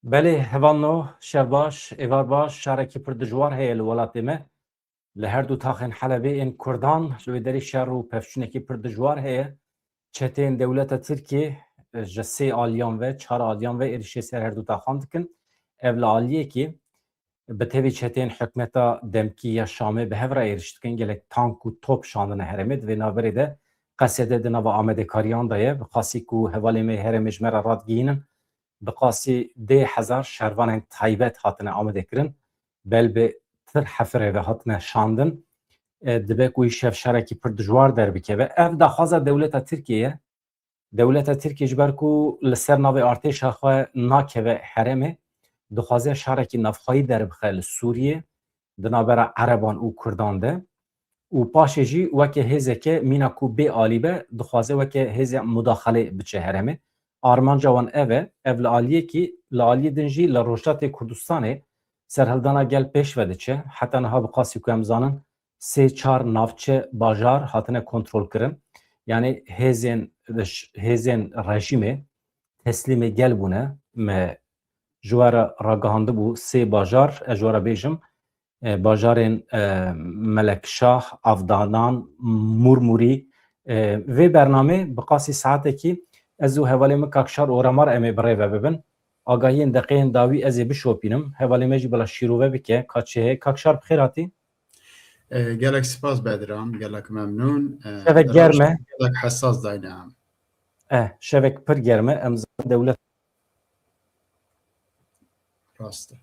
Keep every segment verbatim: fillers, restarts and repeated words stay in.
Belê, hevalno, şev baş, êvar baş, şarekî pir dijwar heye li welatê me. Li her du taxên Helebê ên Kurdan li wê derê şer û pevçûnekî pir dijwar heye. Çeteyên dewleta Tirkiyê, e, ji sê aliyan ve, çar aliyan ve êrişê ser her du taxan dikin. Ev li aliyekî bi tevî çeteyên hikûmeta demkî ya Şamê bi hev re êriş dikin. Gelek tank û top şandine herêmê. Di vê navberê de Qesede di nava amadekariyan de ye. Bi qasî ku hevalê me herêmê ji me re radigihînin, bi qasî dê hezar şervanên taybet hatine amadekirin. Bel bi tir hefirê ve hatine şandin. E, dibe ku îşev şerekî pir dijwar derbikeve. Ev daxwaza dewleta Tirkiyê ye. Dewleta Tirkiyê ji ber ku li ser navê artêşa xwe nakeve herêmê, dixwaze şarekî navxweyî derbixe li Sûriyê, di navbera Ereban û Kurdan de. Û paşê jî weke hêzeke mîna ku bê alî be, dixwaze weke hêzê mudaxelê biçe herêmê. Armanca wan ev e, ev li aliyekî, li aliyê din jî li Rojhilatê Kurdistanê serhildana gel pêş ve diçe. Heta niha bi qasî ku em zanin, sê çar navçe bajar hatine kontrolkirin. Yanî hêzên, hêzên rejîmê teslîmê gel bûne. Me ji we re ragihandibû sê bajar, ez ji we re bêjim, e, bajarên, e, Melekşah, Avdanan, Murmurî. E, vê bernamê bi qasî saetekî ez û hevalê min Kakşar Oramar em ê bi rê ve bibin. Agahiyên deqeyên dawî ez ê bişopînim. Hevalê me jî bila şîrove bike, ka çi heye. Kakşar, bi xêr hatî. E, gelek spas Bedran, gelek memnûn. E, Şevek germ e. Gelek hesas dayne em. E, şevek pir germ e. Em zanin dewlet Rast e.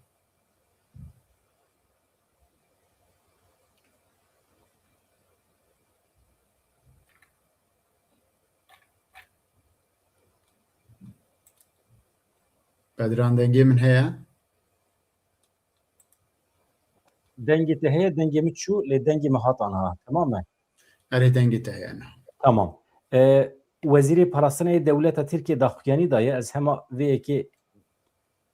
Bedran, dengê min heye? Dengê te heye, dengê min çû, lê dengê min hat aniha. Temam e? Erê, dengê te heye niha. Tamam. E, Wezîrê Parastinê yê dewleta Tirkiyê daxuyanî daye, ez hema vê yekê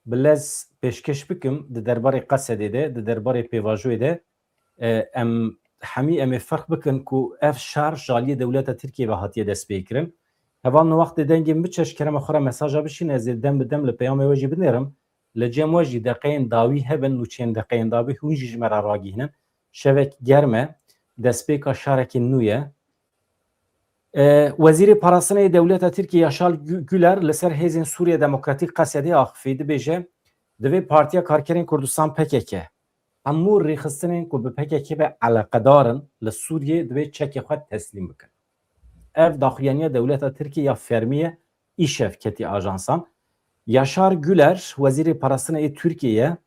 bi lez pêşkêş bikim, di derbarê Qesedê de, di derbarê pêvajoyê de, e, em hemî em ê ferq bikin ku ev şer ji aliyê dewleta Tirkiyê ve hatiye destpêkirin. Hevalno, wextê dengê min biçe, ji kerema xwe re mesaja bişîne, ez ê dem bi dem li peyamê we jî binêrim. Li cem we jî deqeyên dawî hebin, nûçeyên deqeyên dawî hûn jî ji me re ragihînin. Şevek germ e, destpêka şarekî nû ye. E, Wezîrê Parastinê yê dewleta Tirkiyê Yaşar Gü-, Güler li ser hêzên Sûriye Demokratîk Qesedê axifî, dibêje, divê Partiya Karkerên Kurdistan P K K hemû rêxistinên ku bi P K K ve eleqedar in li Sûriyê divê çekê xwe teslîm bikin. Ev daxuyaniya dewleta Tirkiyê ya fermî ye, îşev ketî ajansan. Yaşar Güler, Wezîrê Parastinê yê Tirkiyê ye,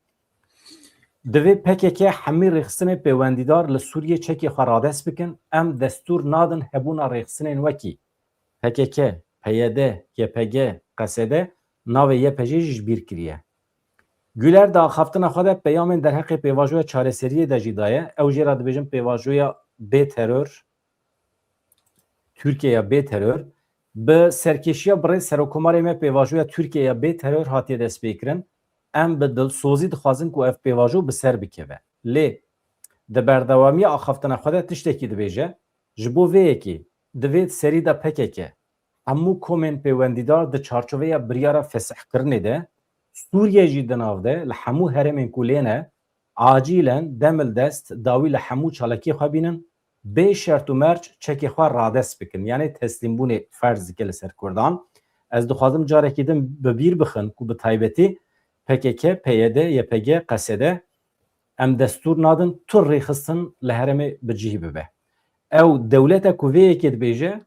Divê P K K hemî rêxistinên pêwendîdar li Sûriyê çekê xwe radest bikin. Em destûr nadin hebûna rêxistinên wekî P K K, P Y D, Y P G, Qesede, navê Y P G jî ji bîr kiriye. Güler di axaftina xwe de peyamên derheqê pêvajoya çareseriyê de jî daye. Ew jê re dibêjin pêvajoya bê teror, Tirkiyeya bê teror. Bi serkêşiya birêz Serokkomarê me pêvajoya Tirkiyeya bê teror hatiye destpêkirin. Em bi dilsozî dixwazin ku ev pêvajo bi ser bikeve. Lê di berdewamiya axaftina xwe de tiştekî dibêje, ji bo vê yekê divê di serî de P K K hemû komên pêwendîdar di çarçoveya biryara fesihkirinê de, Sûriye jî di nav de, li hemû herêmên ku lê ne, acîlen demildest dawî li hemû çalakiyê xwe bînin, bê şert û merc çekê xwe radest bikin. Yanî teslîmbûnê ferz dike li ser Kurdan. Ez dixwazim carekî din bi bîr bixin ku bi taybetî P K K, P Y D, Y P G, Qesede em destûr nadin tu rêxistin li herêmê bi cihî bibe. Ew dewlete ku vê yekê dibêje,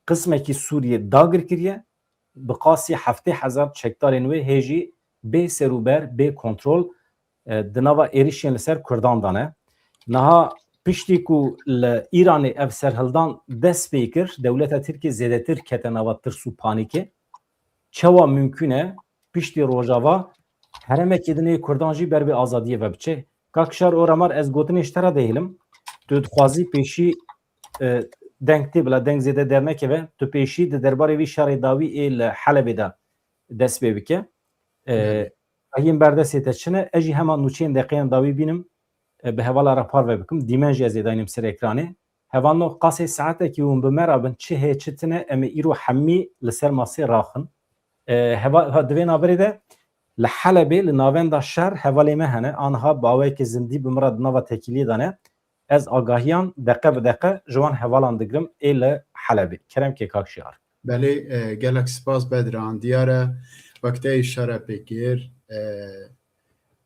qismekî Sûriyê dagir kiriye, bi qasî heftê hezar çekdarên wê hê jî bê serûber, bê kontrol, e, di nava êrişên li ser Kurdan de ne. Niha piştî ku li Îranê ev serhildan dest pê kir, dewleta Tirkiyê zêdetir kete nava tirs û panîkê. Çawa mimkûn e piştî Rojava herêmekê din ê Kurdan jî ber bi azadiyê ve biçe? Kak Şar Oramar, ez gotinê ji te re dihêlim. Tu dixwazî pêşî, e, deng tê bila deng zêde dernekeve. Tu pêşî di derbarê vî şerê dawî ê li Helebê de dest pê bike. E, Belê. Heyên berdestê te çi ne? Ez jî hema nûçeyên deqeyên dawî bînim, e, bi hevala re parve bikim. Dîmen jî ez ê daynim ser ekranê. Hevalno, qasê saetekî hûn bi me re bin, çi heye çi tine, em ê îro hemî li ser masê raxin. E, heva-, ha, di vê navberê de Li Helebê li navenda şer hevalê me hene. Aniha bi awayekî zindî bi min re di nava tekîliyê de ne. Ez agahiyan deqe bi deqe ji wan hevalan digirim ê li Helebê. Kerem ke kak Şiar. Belê, e, gelek spas Bedran. Diyar e, wek te îşare pê kir, e,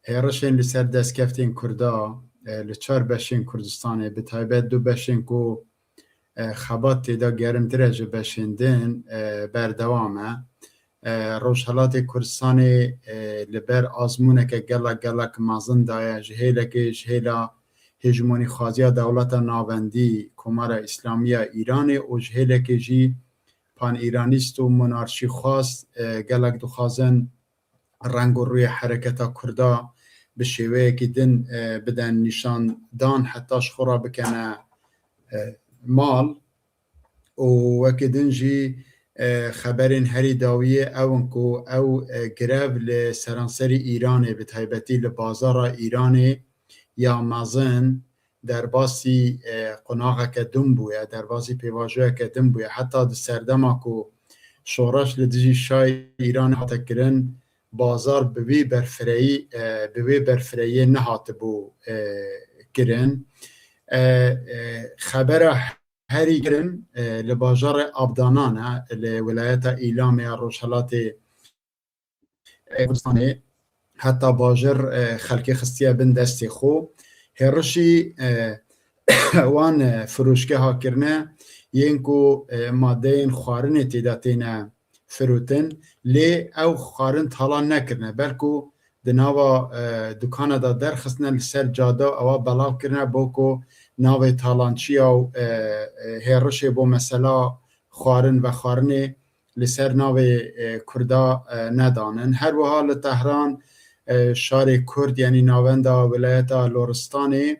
hêrişên li ser destkeftên Kurda, e, li çar beşên Kurdistanê, bi taybet du beşên ku, e, xebat tê de gerimtir e ji beşên din, e, berdewam e. E, Rojhelatê Kurdistanê, e, li ber azmûneke gelek, gelek mezin de ye, ji hêlekê, ji hêla hejmonîxwaziya dewleta navendî, Komara Îslamî ya Îranê û ji hêlekê jî pan-îranîst û monarşîxwaz, e, gelek dixwazin reng û rûyê hereketa Kurda bi şêweyekî din, e, biden nîşandan, heta ji xwe re bikene, e, mal. Û wekî din jî, e, xeberên herî dawiyê ew in ku ew, e, grev li seranserî Îranê, bi taybetî li bazara Îranê ya mezin, derbasî, e, qonaxeke din bûye, derbasî pêvajoyeke din bûye. Heta di serdema ku şoreş li dijî şayê Îranê hate kirin, bazar bi wê berfireyî, e, bi wê berfireyê nehatibû, e, kirin. E, e, xebera herî girin, e, li bajarê Abdanan e, li wilayeta Îlamê ya rojhelatê, e, Kurdistanê. Heta bajir, e, xelkê xistiye bin destê xwe. Hêrişî, e, wan, e, firoşgeha kirine yên ku, e, madeyên xwarinê tê de têne firotin, lê ew xwarin talan nekirine, belku di nava, e, dukana de derxistine, li ser cade ewa belav kirine, bo ku navê talançiya û, e, e, hêrişê bo mesela xwarin vexwarinê li ser navê, e, Kurda, e, nedanin. Her wiha li Tehran, e, şarê Kurd, yanî navenda wilayeta Loristanê,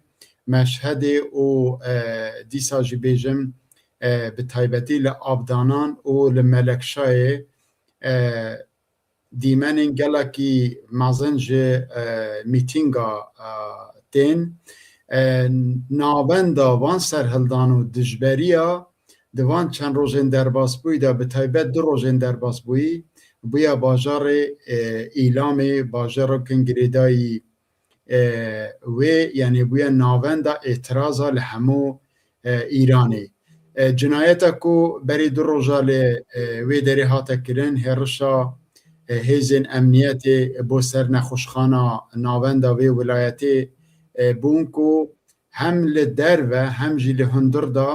Meşhedê û, e, dîsa jî bêjim, e, bi taybetî li Abdanan û li Melekşayê, e, dîmenên gelekî mezin ji, e, mîtînga, e, tên. E, navenda van serhildan û dijberiya di van çend rojên derbasbûyî de, bi taybet du rojên derbasbûyî, bûye bajarê, e, Îlamê, bajarokên girêdayî, e, wê, yanî bûye navenda êtiraza li hemû, e, Îranê. E, cinayeta ku berî du roja li, e, wê derê hate kirin, hêrişa, e, hêzên emniyetê bo ser nexweşxana navenda vê wilayetê, e, bûn ku hem li derve hem jî li hundir de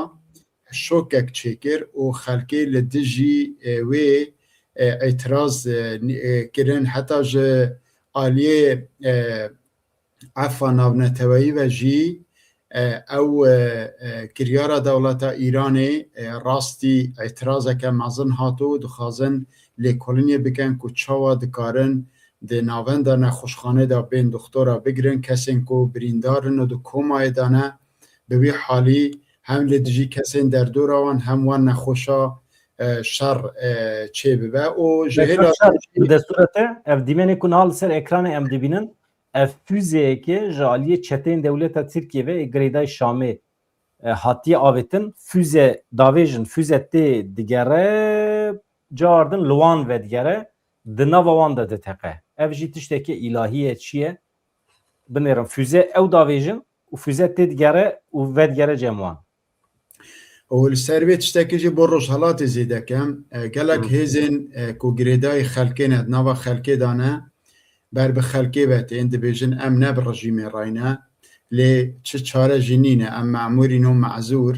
şokek çêkir û xelkê li dijî, e, wê, e, îtiraz, e, n-, e, kirin. Heta ji aliyê, e, efa navneteweyî ve jî, e, ew, e, e, kiryara dewleta Îranê, e, rastî îtirazeke mezin hat û dixwazin lêkolînê bikin ku çawa dikarin di navenda nexweşxanê de bên doxtora bigirin, kesên ku birîndar in û di komayê de ne, bi wî halî hem li dijî kesên derdora wan hem wan nexweşa, e, şer, e, çêbibe û ji hêla Şer, bi destûra te, ev dîmenê ku niha li ser ekranê em dibînin, ev füzeyeke ji aliyê çeteyên dewleta Tirkiyê ve ê girêdayî Şamê, e, hatiye avêtin. Füze davêjin, füze tê digere, cardin li wan vedigere, di nava wan de diteqe. Ev jî tiştekî îlahî ye, çi ye? Binêrin, füze ew davêjin û füze tê digere û vedigere cem wan. Û li ser vê tiştekî jî bo Rojhelatê zêde kem, e, gelek Hı. hêzên, e, ku girêdayî xelkê ne, di nava xelkê de ne, ber bi xelkê ve tên, dibêjin em ne bi rejîmê re ne, lê çi çare jî nîne, em memûr in û mezûr.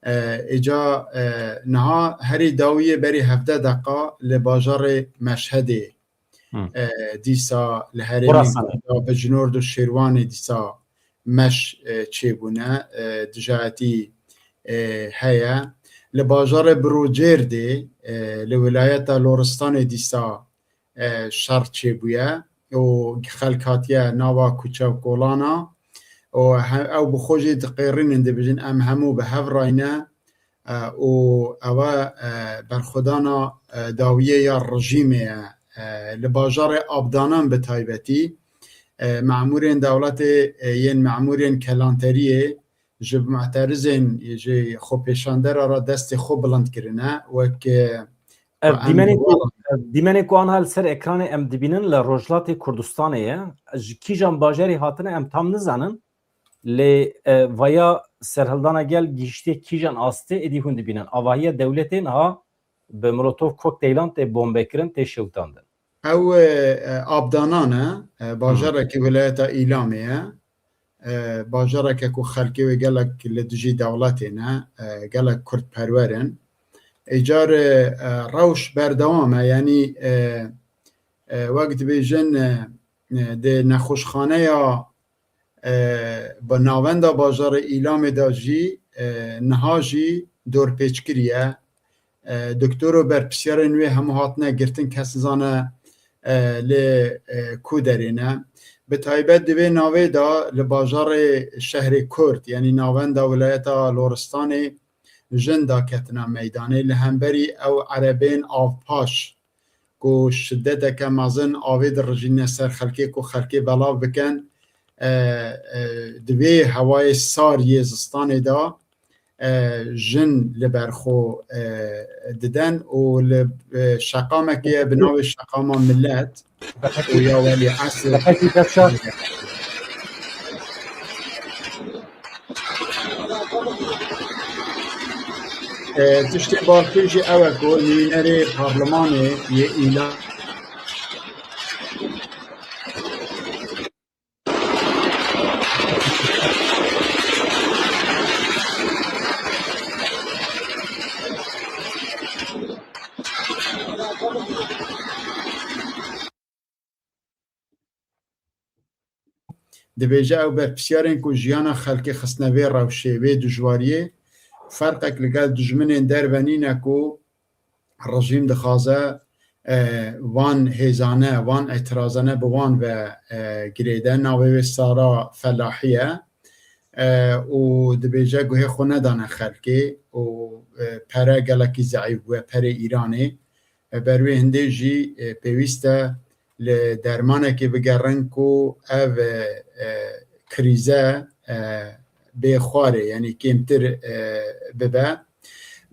E, îca, e, niha herî dawiyê berî hevdeh deqa li bajarê Meşhedê, Hı. e, dîsa li herêmê Xurasanê. Kurda bi Cinord û Şêrwanê dîsa meş, e, çêbûne, e, dijayetî, e, heye. Li bajarê Birûcêrdê, e, li wilayeta Loristanê dîsa, e, şer çêbûye û xelk hatiye nava kuçe û kolana û he-, ew bi xwe jî diqêrînin, dibêjin, em hemû bi hev rayne, e, û ewe, e, berxwedana, e, dawiyê ya rejîmê ye. E, li bajarê Abdanan bi taybetî, e, memûrên dewletê, e, yên memûrên kelanteriyê ji muhterizên, ji xwepêşandera re destê xwe bilind kirine, wek, e, Ev ku em dîmenê ku, hevala Dîmenê ku anha li ser ekranê em dibînin li Rojhilatê Kurdistanê ye. Ji kîjan bajarî hatine em tam nizanin. Lê, e, vaya serhildana gel gihiştiye kîjan astê êdî hûn dibînin. Avahiya dewletê niha bi molotov kokteylan tê bombekirin, tê şewitandin. Ew, e, e, Abdanan e, e, bajarekî wilayeta Îlamê ye. E, bajareke ku xelkê wê gelek li dijî dewletê ne, e, gelek kurdperwer in. Îcar, e, e, rewş berdewam e, yanî, e, e, wek dibêjin, e, e, di nexweşxaneya, e, bi navenda bajarê Îlamê de jî, e, niha jî dorpêçkirî ye. E, doktor û berpirsiyarên wê hemû hatine girtin, kes nizane, e, lê, e, ku derê ne. Bi taybet di vê navê de li bajarê şehrê Kurd, yanî navenda wilayeta Loristanê, jin daketina meydanê. Li hemberî ew erebên avpaş ku şideteke mezin avê dirijîne ser xelkê ku xelkê belav bikin, e, e, di vê hewayê sar yê zistanê de, e, jin li ber xwe, e, diden û li, e, şeqamekê ye bi navê Şeqama Millet û ya Welî Esr. E, tiştê balkêş jî ew e ku nivînerê parlemanê yê Îla Dibêje ew berpirsiyarên ku jiyana xelkê xistine vê rewşê, vê dijwariyê, ferqek li gel dijminên derve nîne ku rejîm dixwaze, e, van hêzane, van îtirazane bi wan ve, e, girêde. Navê wê Sara Felahî ye, e, û dibêje guhê xwe nedane xelkê û, e, pere gelekî zeîf bûye, perê Îranê. E, ber wê hindê jî, e, pêwîst e li dermanekê bigerin ku ev, e, e, krîze, e, bê xwarê, yanî kêmtir, e, bibe.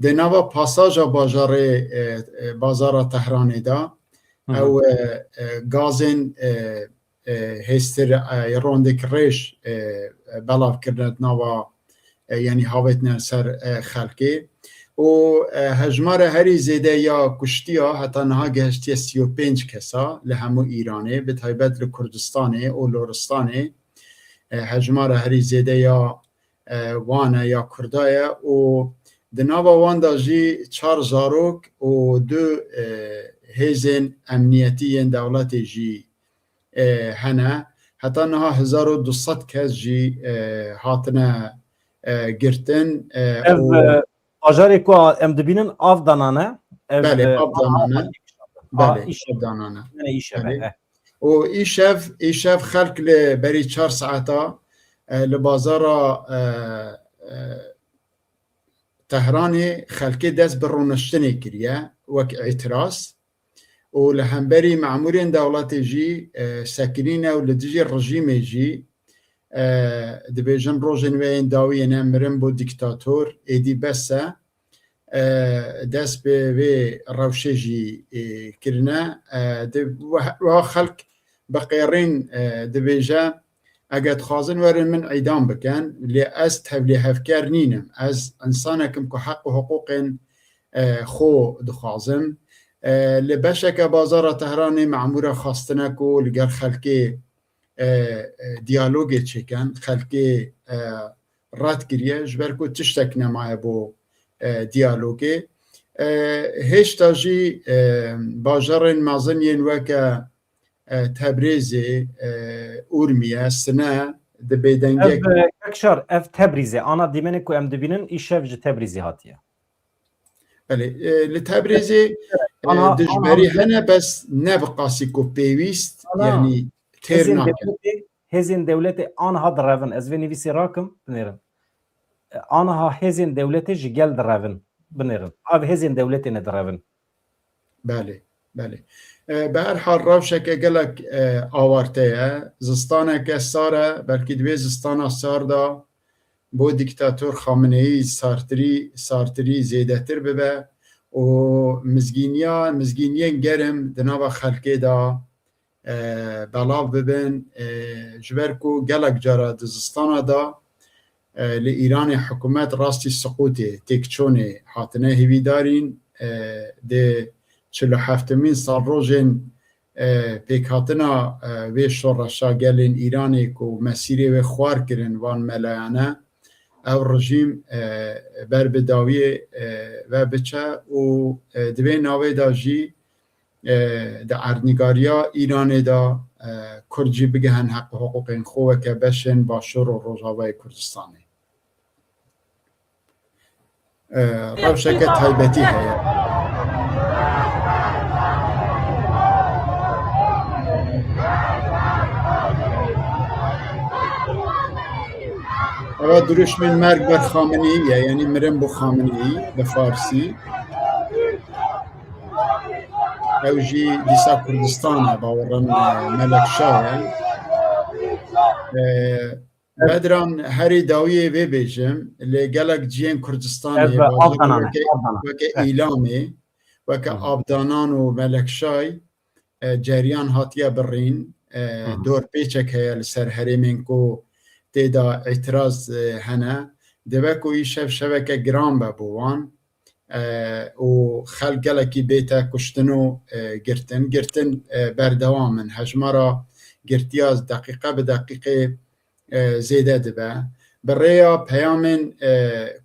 Di nava pasaja bajarê, e, e, bazara Tehranê de Hı hı. ew, e, e, gazên, e, e, hêstir, e, rondek rêj, e, e, belav kirine di nava, e, yanî havêtine ser, e, xelkê. Û, e, hejmara herî zêde ya kuştiya heta niha gehiştiye sî û pênc kesa li hemû Îranê, bi taybet li Kurdistanê û Loristanê, e, hejmara herî zêde ya, e, wan e, ya Kurda ye û di nava wan de jî çar zarok û du, e, hêzên emniyetî yên dewletê jî, e, hene. Heta niha hezar û du sed kes jî, e, hatine, e, girtin, e, Ev, û e, bajarê ku em dibînin Avdanan e. Ev, Belê, e, Avdanan e. Belê, Avdanan e. Yanî îşev e, Belê. eh. Û îşev, îşev xelk li berî çar saeta, e, li bazara, e, e, Tehranê xelkê dest bi rûniştinê kiriye wek îtiraz. Û li hemberî memûrên dewletê jî, e, sekinîne û li dijî rejîmê jî, e, dibêjin rojên wê yên dawiyê ne, mirin bo dîktator, êdî bes e. E, dest bi vê rewşê jî, e, kirine. E, di, wiha xelk bi qêrîn, e, dibêje, eger dixwazin werin min îdam bikin, lê ez tevlîhevker nînim. Ez însanek im ku heq û hiqûqên, e, xwe dixwazim. E, li beşeke bazara Tehranê memûra xwestine ku li gel xelkê, e, e, diyalogê çêkin, xelkê, e, red kiriye, ji ber ku tiştek nemaye bo, e, diyalogê. E, hêşta jî, e, bajarên mezin yên weke, e, Tebrêzê, e, Urmiye, Sine di bêdengek Ev, e, Kekşar, ev Tebrîzê. Ana dîmenê ku em dibînin, îşev ji Tebrîzê hatiye. Belê, e, li Tebrîzê, e, Ana, ana dijberî hene, bes ne bi qasî ku pêwîst, Ana, yanî têr hêzên nakin. dewletê, hêzên dewletê aniha direvin. Ez vê nivîsê rakim, binêrin. E, aniha hêzên dewletê ji gel direvin, binêrin. Ev hêzên dewletê ne direvin. Belê, belê. E, bi her hal rewşeke gelek, e, awarte ye. Zistaneke sar e, belkî di vê zistana sar de bo dîktator Xameneî sartirî, sartirî zêdetir bibe û mizgîniya, mizgîniyên germ di nava xelkê de, e, belav bibin, e, ji ber ku gelek cara di zistana de, e, li Îranê hikûmet rastî siqûtê, têkçûnê hatine hêvîdarîn, e, di çil û heftemîn salrojên, e, pêkhatina, e, vê şoreşa gelên Îranê ku mesîrê wê xwar kirin van melayane, ev rejîm, e, ber bi dawiyê, e, ve biçe û, e, di vê navê de jî, e, di erdnîgariya Îranê de, e, Kurd jî bigihin heq û hiqûqên xwe weke beşên Başûr û Rojavayê Kurdistanê. E, rewşeke taybetî heye. Eva duruşmên merg ber Xameneî ye, yanî mirin bo Xameneî bi farsî. Ew jî dîsa Kurdistan e, bawerin, e, Melekşa ye. E, Bedran, herî dawiyê vê bêjim, lê gelek cihên Kurdistanê, Ev bajara Abdanan e, weke, Abdanan. weke Eh. Îlamê, weke Hı hı. Abdanan û Melekşay, e, ceriyan hatiye birîn, e, Hı hı. dorpêçek heye li ser herêmên ku tê de îtiraz, e, hene. Dibe ku îşev şeveke giran be bo wan, e, û xelk gelekî bête kuştin û, e, girtin. Girtin, e, berdewam in. Hejmara girtiya deqîqe bi deqîqê, e, zêde dibe. Bi rêya peyamên, e,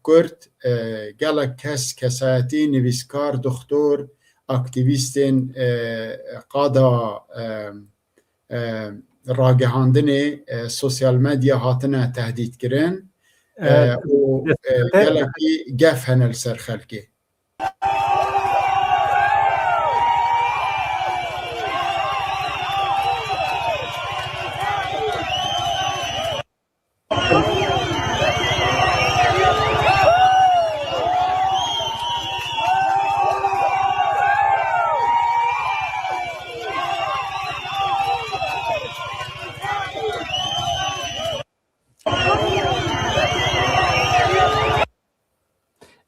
kurt, e, gelek kes, kesayetî, nivîskar, doxtor, aktîvîstên, e, qada, e, e, ragihandinê, e, sosyal medya hatine tehdîtkirin, e, E, û, e, destpêkê gelekî gef hene li ser xelkê.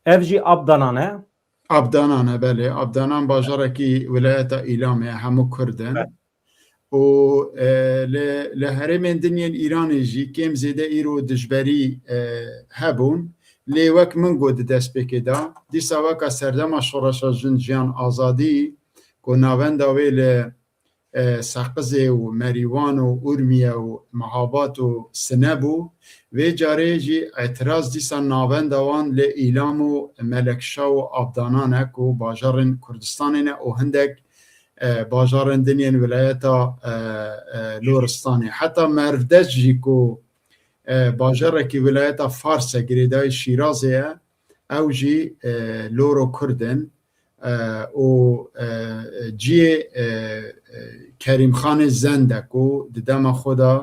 Ev jî Abdanan e. Abdanan e, belê. Abdanan bajarekî wilayeta Îlamê ye, hemû Kurd in. Evet. Û, e, li, li herêmên din yên Îranê jî kêm zêde îro dijberî, e, hebûn. Lê wek min got di destpêkê de, dîsa weka serdema Şoreşa Jin Jiyan Azadî ku navenda wê li, e, Seqizê û Merîwan û Urmiye û Mehabat û Sine bû, vê carê jî îtiraz dîsa navenda wan li Îlam û Melekşa û Abdanan e ku bajarên Kurdistanê ne û hindek e, bajarên din yên wilayeta, e, e, Loristanê. Heta Mervdeş jî ku, e, bajarekî wilayeta Fars e, girêdayî Şîrazê ye, ew jî, e, Loro Kurd in, e, û, e, cihê, e, e, Kerîmxanê Zend e ku di dema xwe de,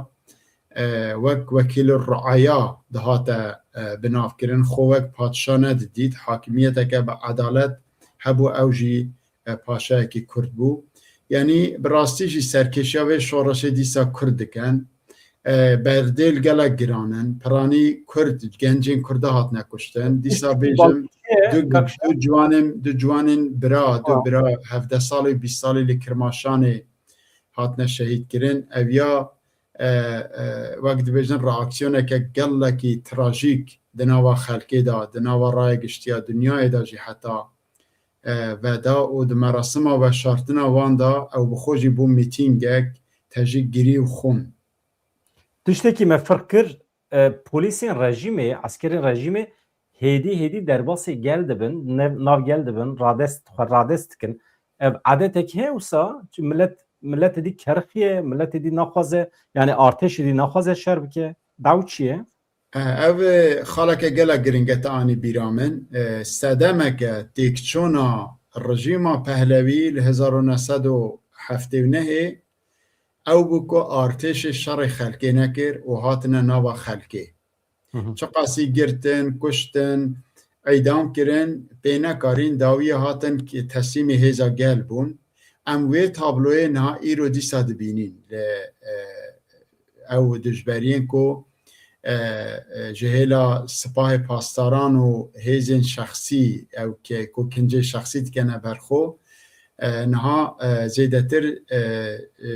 e, wek wekîl riaya dihate, e, binavkirin, xwe wek padşa nedidît, hakimiyeteke bi edalet hebû, ew jî e, paşayekî Kurd bû. Yanî bi rastî jî serkêşiya vê şoreşê dîsa Kurd dikin. E, berdêl gelek giran in. Piranî Kurd, gencên Kurda hatine kuştin. Dîsa bêjim, du, du ciwanên, du ciwanên bira, du Tamam. bira hevdeh salî, bîst salî li Kirmaşanê hatine şehîd kirin. Ev ya, e, e, wek dibêjin reaksiyoneke gelekî trajîk di nava xelkê de, di nava raya giştiya dinyayê de jî heta e, veda û di merasima veşartina wan de ew bi xwe jî bû mîtîngek tejî girî û xûn. Tiştekî me firq kir, e, polîsên rejîmê, eskerên rejîmê hêdî hêdî derbasê gel dibin, nev-, nav gel dibin, radest, xwe radest dikin. Ev edetek heye wisa? Çi milet, miletê dî kerixiye, miletê dî naxwaze, yanî artêşê dî naxwaze şer bike. Daw çi ye? E, ev, e, xaleke gelek giring e te anî bîra min. E, sedemeke têkçûna rejîma Pehlewî li hezar û neh sed û heftê û nehê ew bû ku artêşê şerê xelkê nekir û hatine nava xelkê. Hı hı. Çiqasî girtin, kuştin, îdam kirin, pê nekarîn, dawiyê hatin ki teslîmê hêza gel bûn. Em wê tabloyê niha îro dîsa dibînîn li, e, ew dijberiyên ku, e, e, ji hêla sipahê pasdaran û hêzên şexsî, ew ke ku kincê şexsî dikene ber xwe, e, niha, e, zêdetir, e, e,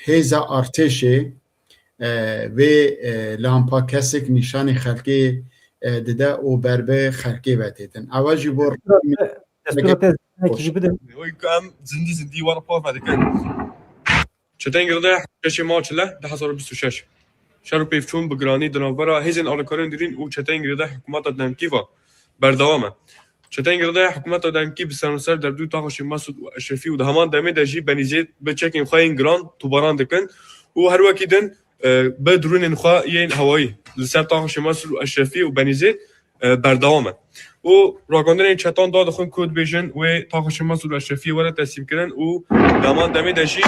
hêza artêşê, e, vê, e, lampa kesek nîşanî xelkê, e, dide û ber bi xelkê ve têtin. Ewa jî bo Destûra te, destûra te zimanekî jî bidin. Wê ku em zindî zindî were parve dikin. Çetên Girêdayî şeşê Marçê li du hezar û bîst û şeş. Şer û pêvçûn bi giranî di navbera hêzên alîkarên dîrîn û çetên girêdayî hikûmeta demkî ve berdewam e. Çetên girêdayî hikûmeta demkî bi seranser derdû Taxa Şêx Mesûd û Eşrefî û di heman demê de jî Benîzêd bi çekên xwe yên giran tûbaran dikin û her wekî din, e, bi drûnên xwe yên hewayî li ser Taxa Şêx Mesûd û Eşrefî û Benîzêd, e, berdewam e. Û ragihandinên çetan dadixin ku dibêjin wê Taxa Şêx Mesûd û Eşrefiyê were teslîmkirin û di heman demê de jî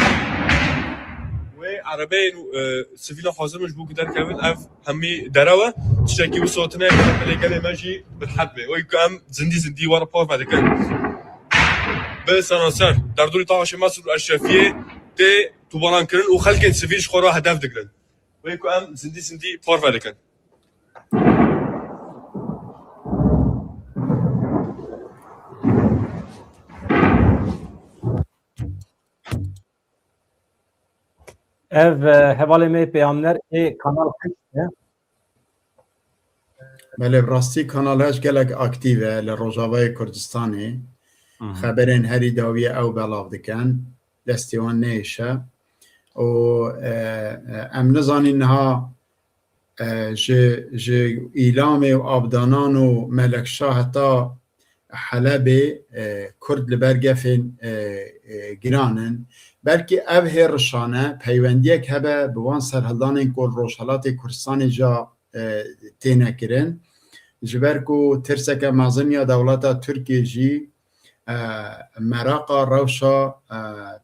wê erebeyên, e, sivîlan hazir bin ji bo ku derkevin, ev hemî derew e. Tiştekî wisa tune, gelê gelê me jî bi rehet be. Wê ku em zindî zindî were parve dikin. Bi seranser derdorê Taxa Şêx Mesûd û Eşrefiyê tê tûbarankirin û xelkên sivîl ji xwe re hedef digirin. Wê ku em zindî zindî parve dikin. Ev, e, hevalê me peyamner ê Kanal Heşt e. Belê, bi rastî Kanal Heşt gelek aktîf e li Rojavayê Kurdistanê. Hı hı. Xeberên herî dawiyê ew belav dikin. Destê wan neyêşe. Û, e, e, em nizanîn niha, e, ji, ji Îlamê û Abdanan û Melekşa heta Helebê, e, Kurd li ber gefên, e, e, giran in. Belkî ev hêrişane peywendiyek hebe bi wan serhildanên ku li Rojhelatê Kurdistanê jî, e, têne kirin. Ji ber ku tirseke mezin ya dewleta Tirkiyê jî, e, meraqa rewşa, e,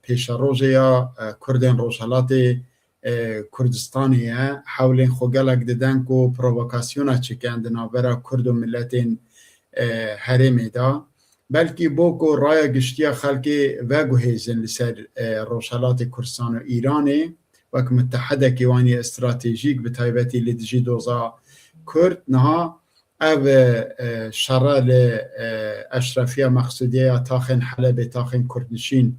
pêşerojê ya, e, Kurdên Rojhelatê, e, Kurdistanê ye. Hewlên xwe gelek didin ku provokasyona çikin di navbera Kurd û miletên, e, herêmê de. Belkî bo ku raya giştiya xelkê veguhêzin li ser, e, Rojhelatê Kurdistan û Îranê wek mutehedekî wan yê stratejîk, bi taybetî li dijî doza Kurd, niha ev, e, e, şere li, e, eşrefiya Meqsûdiye ya taxên Helebê, taxên Kurdnişîn,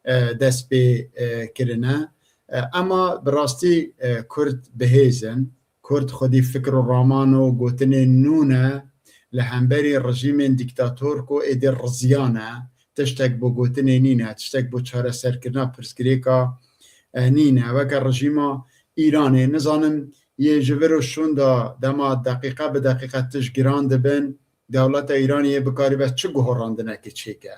e, dest pê, e, kirine. E, ema bi rastî, e, Kurd bihêz in. Kurd xwedî fikr û raman û gotinên nû ne li hemberî rejîmên dîktator ku êdî riziya ne, tiştek bo gotinê nîne, tiştek bo çareserkirina pirsgirêka, e, nîne. Weke rejîma Îranê, nizanim yê ji vir û şûn de dema deqîqe bi deqîqe tişt giran dibin, dewleta Îranê yê bikaribe çi guhorandinekê çêke.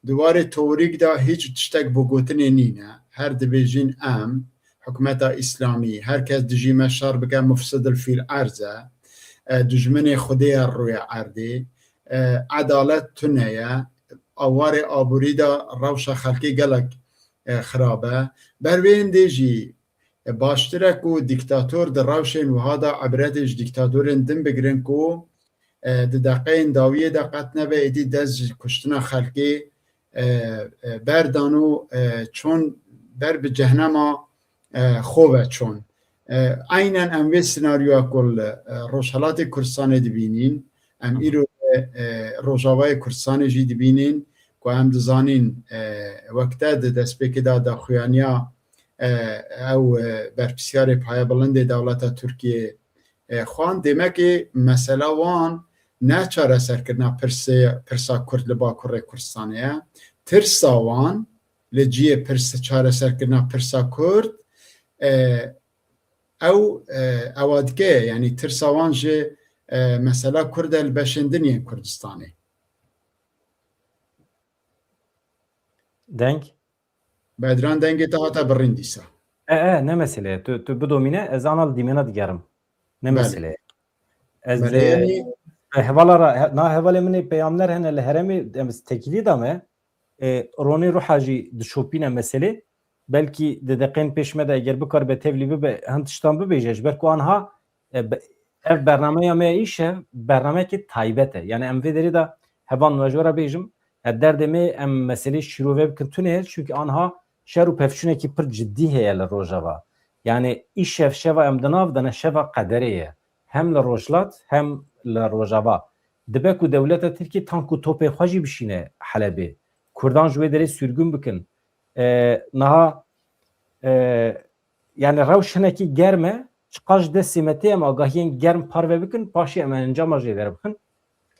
Di warê teorîk de hîç tiştek bo gotinê nîne. Her dibêjin em, hikûmeta Îslamî, her kes dijî me şer bike, mufsidil fîl erz e. E, dijminê Xwedê ye rûyê erdê. E, edalet tune ye. A warê aborî de rewşa xelkê gelek, e, xirab e. Ber wê hindê jî, e, baştir e ku dîktator di rewşên wiha de ibretê ji dîktatorên din bigirin ku, e, di deqeyên dawiyê de qet nebe êdî dest ji kuştina xelkê, e, e, berdan û, e, çûn ber bi cehnema, e, xwe ve çûn. E, eynen em vê senaryoya ku li, e, Rojhelatê Kurdistanê dibînîn, em Hı hı. îro, e, e, Rojavayê Kurdistanê jî dibînîn ku em dizanîn, e, wek te di destpêkê de daxuyaniya, e, ew, e, berpirsiyarê payebilindê dewleta Tirkiyê, e, xwan, demekê mesela wan ne çareserkirina pirsê, pirsa Kurd li Bakurê Kurdistanê ye. Tirsa wan li cihê pirs-, çareserkirina pirsa Kurd, e, ew, e, ewa dike, yanî tirsa wan ji, e, mesela Kurd e li beşên din yên Kurdistanê. Deng? Bedran, dengê te hate birîn dîsa. E, e, ne mesele ye. Tu, tu bidomîne, ez ana li dîmena digerim. Ne Belê. mesele ye. Ez, Belê, e, yanî e, hevala ra, he, na hevalê min ê peyamner hene li herêmê, em, ez tekîlî dame. E, ronê ruha jî dişopîne meselê. Belkî di deqên pêş me de eger bikaribe tevlî bibe, hin tiştan bibêje. Ji ber ku anha, e, be-, ev bernameya me ya îşev, bernameyekê taybet e. Yani em vê derê de hevalên we ji we re bêjim, e, derdê me em meselê şîrove bikin tune ye, çunkî anha şer û pevçûnekî pir cidî heye li Rojava. Yani îşev şeva em di nav de ne, şeva qederê ye. Hem li Rojhilat hem li Rojava. Dibe ku dewleta Tirkî tank û topê xwe jî bişîne Helebê. Kurdan ji wê derê sürgün bikin. E, niha, e, yani rewş hinekî germ e. Çiqas ji destê me tê em agahiyên germ parve bikin, paşê em encama jê derbixin.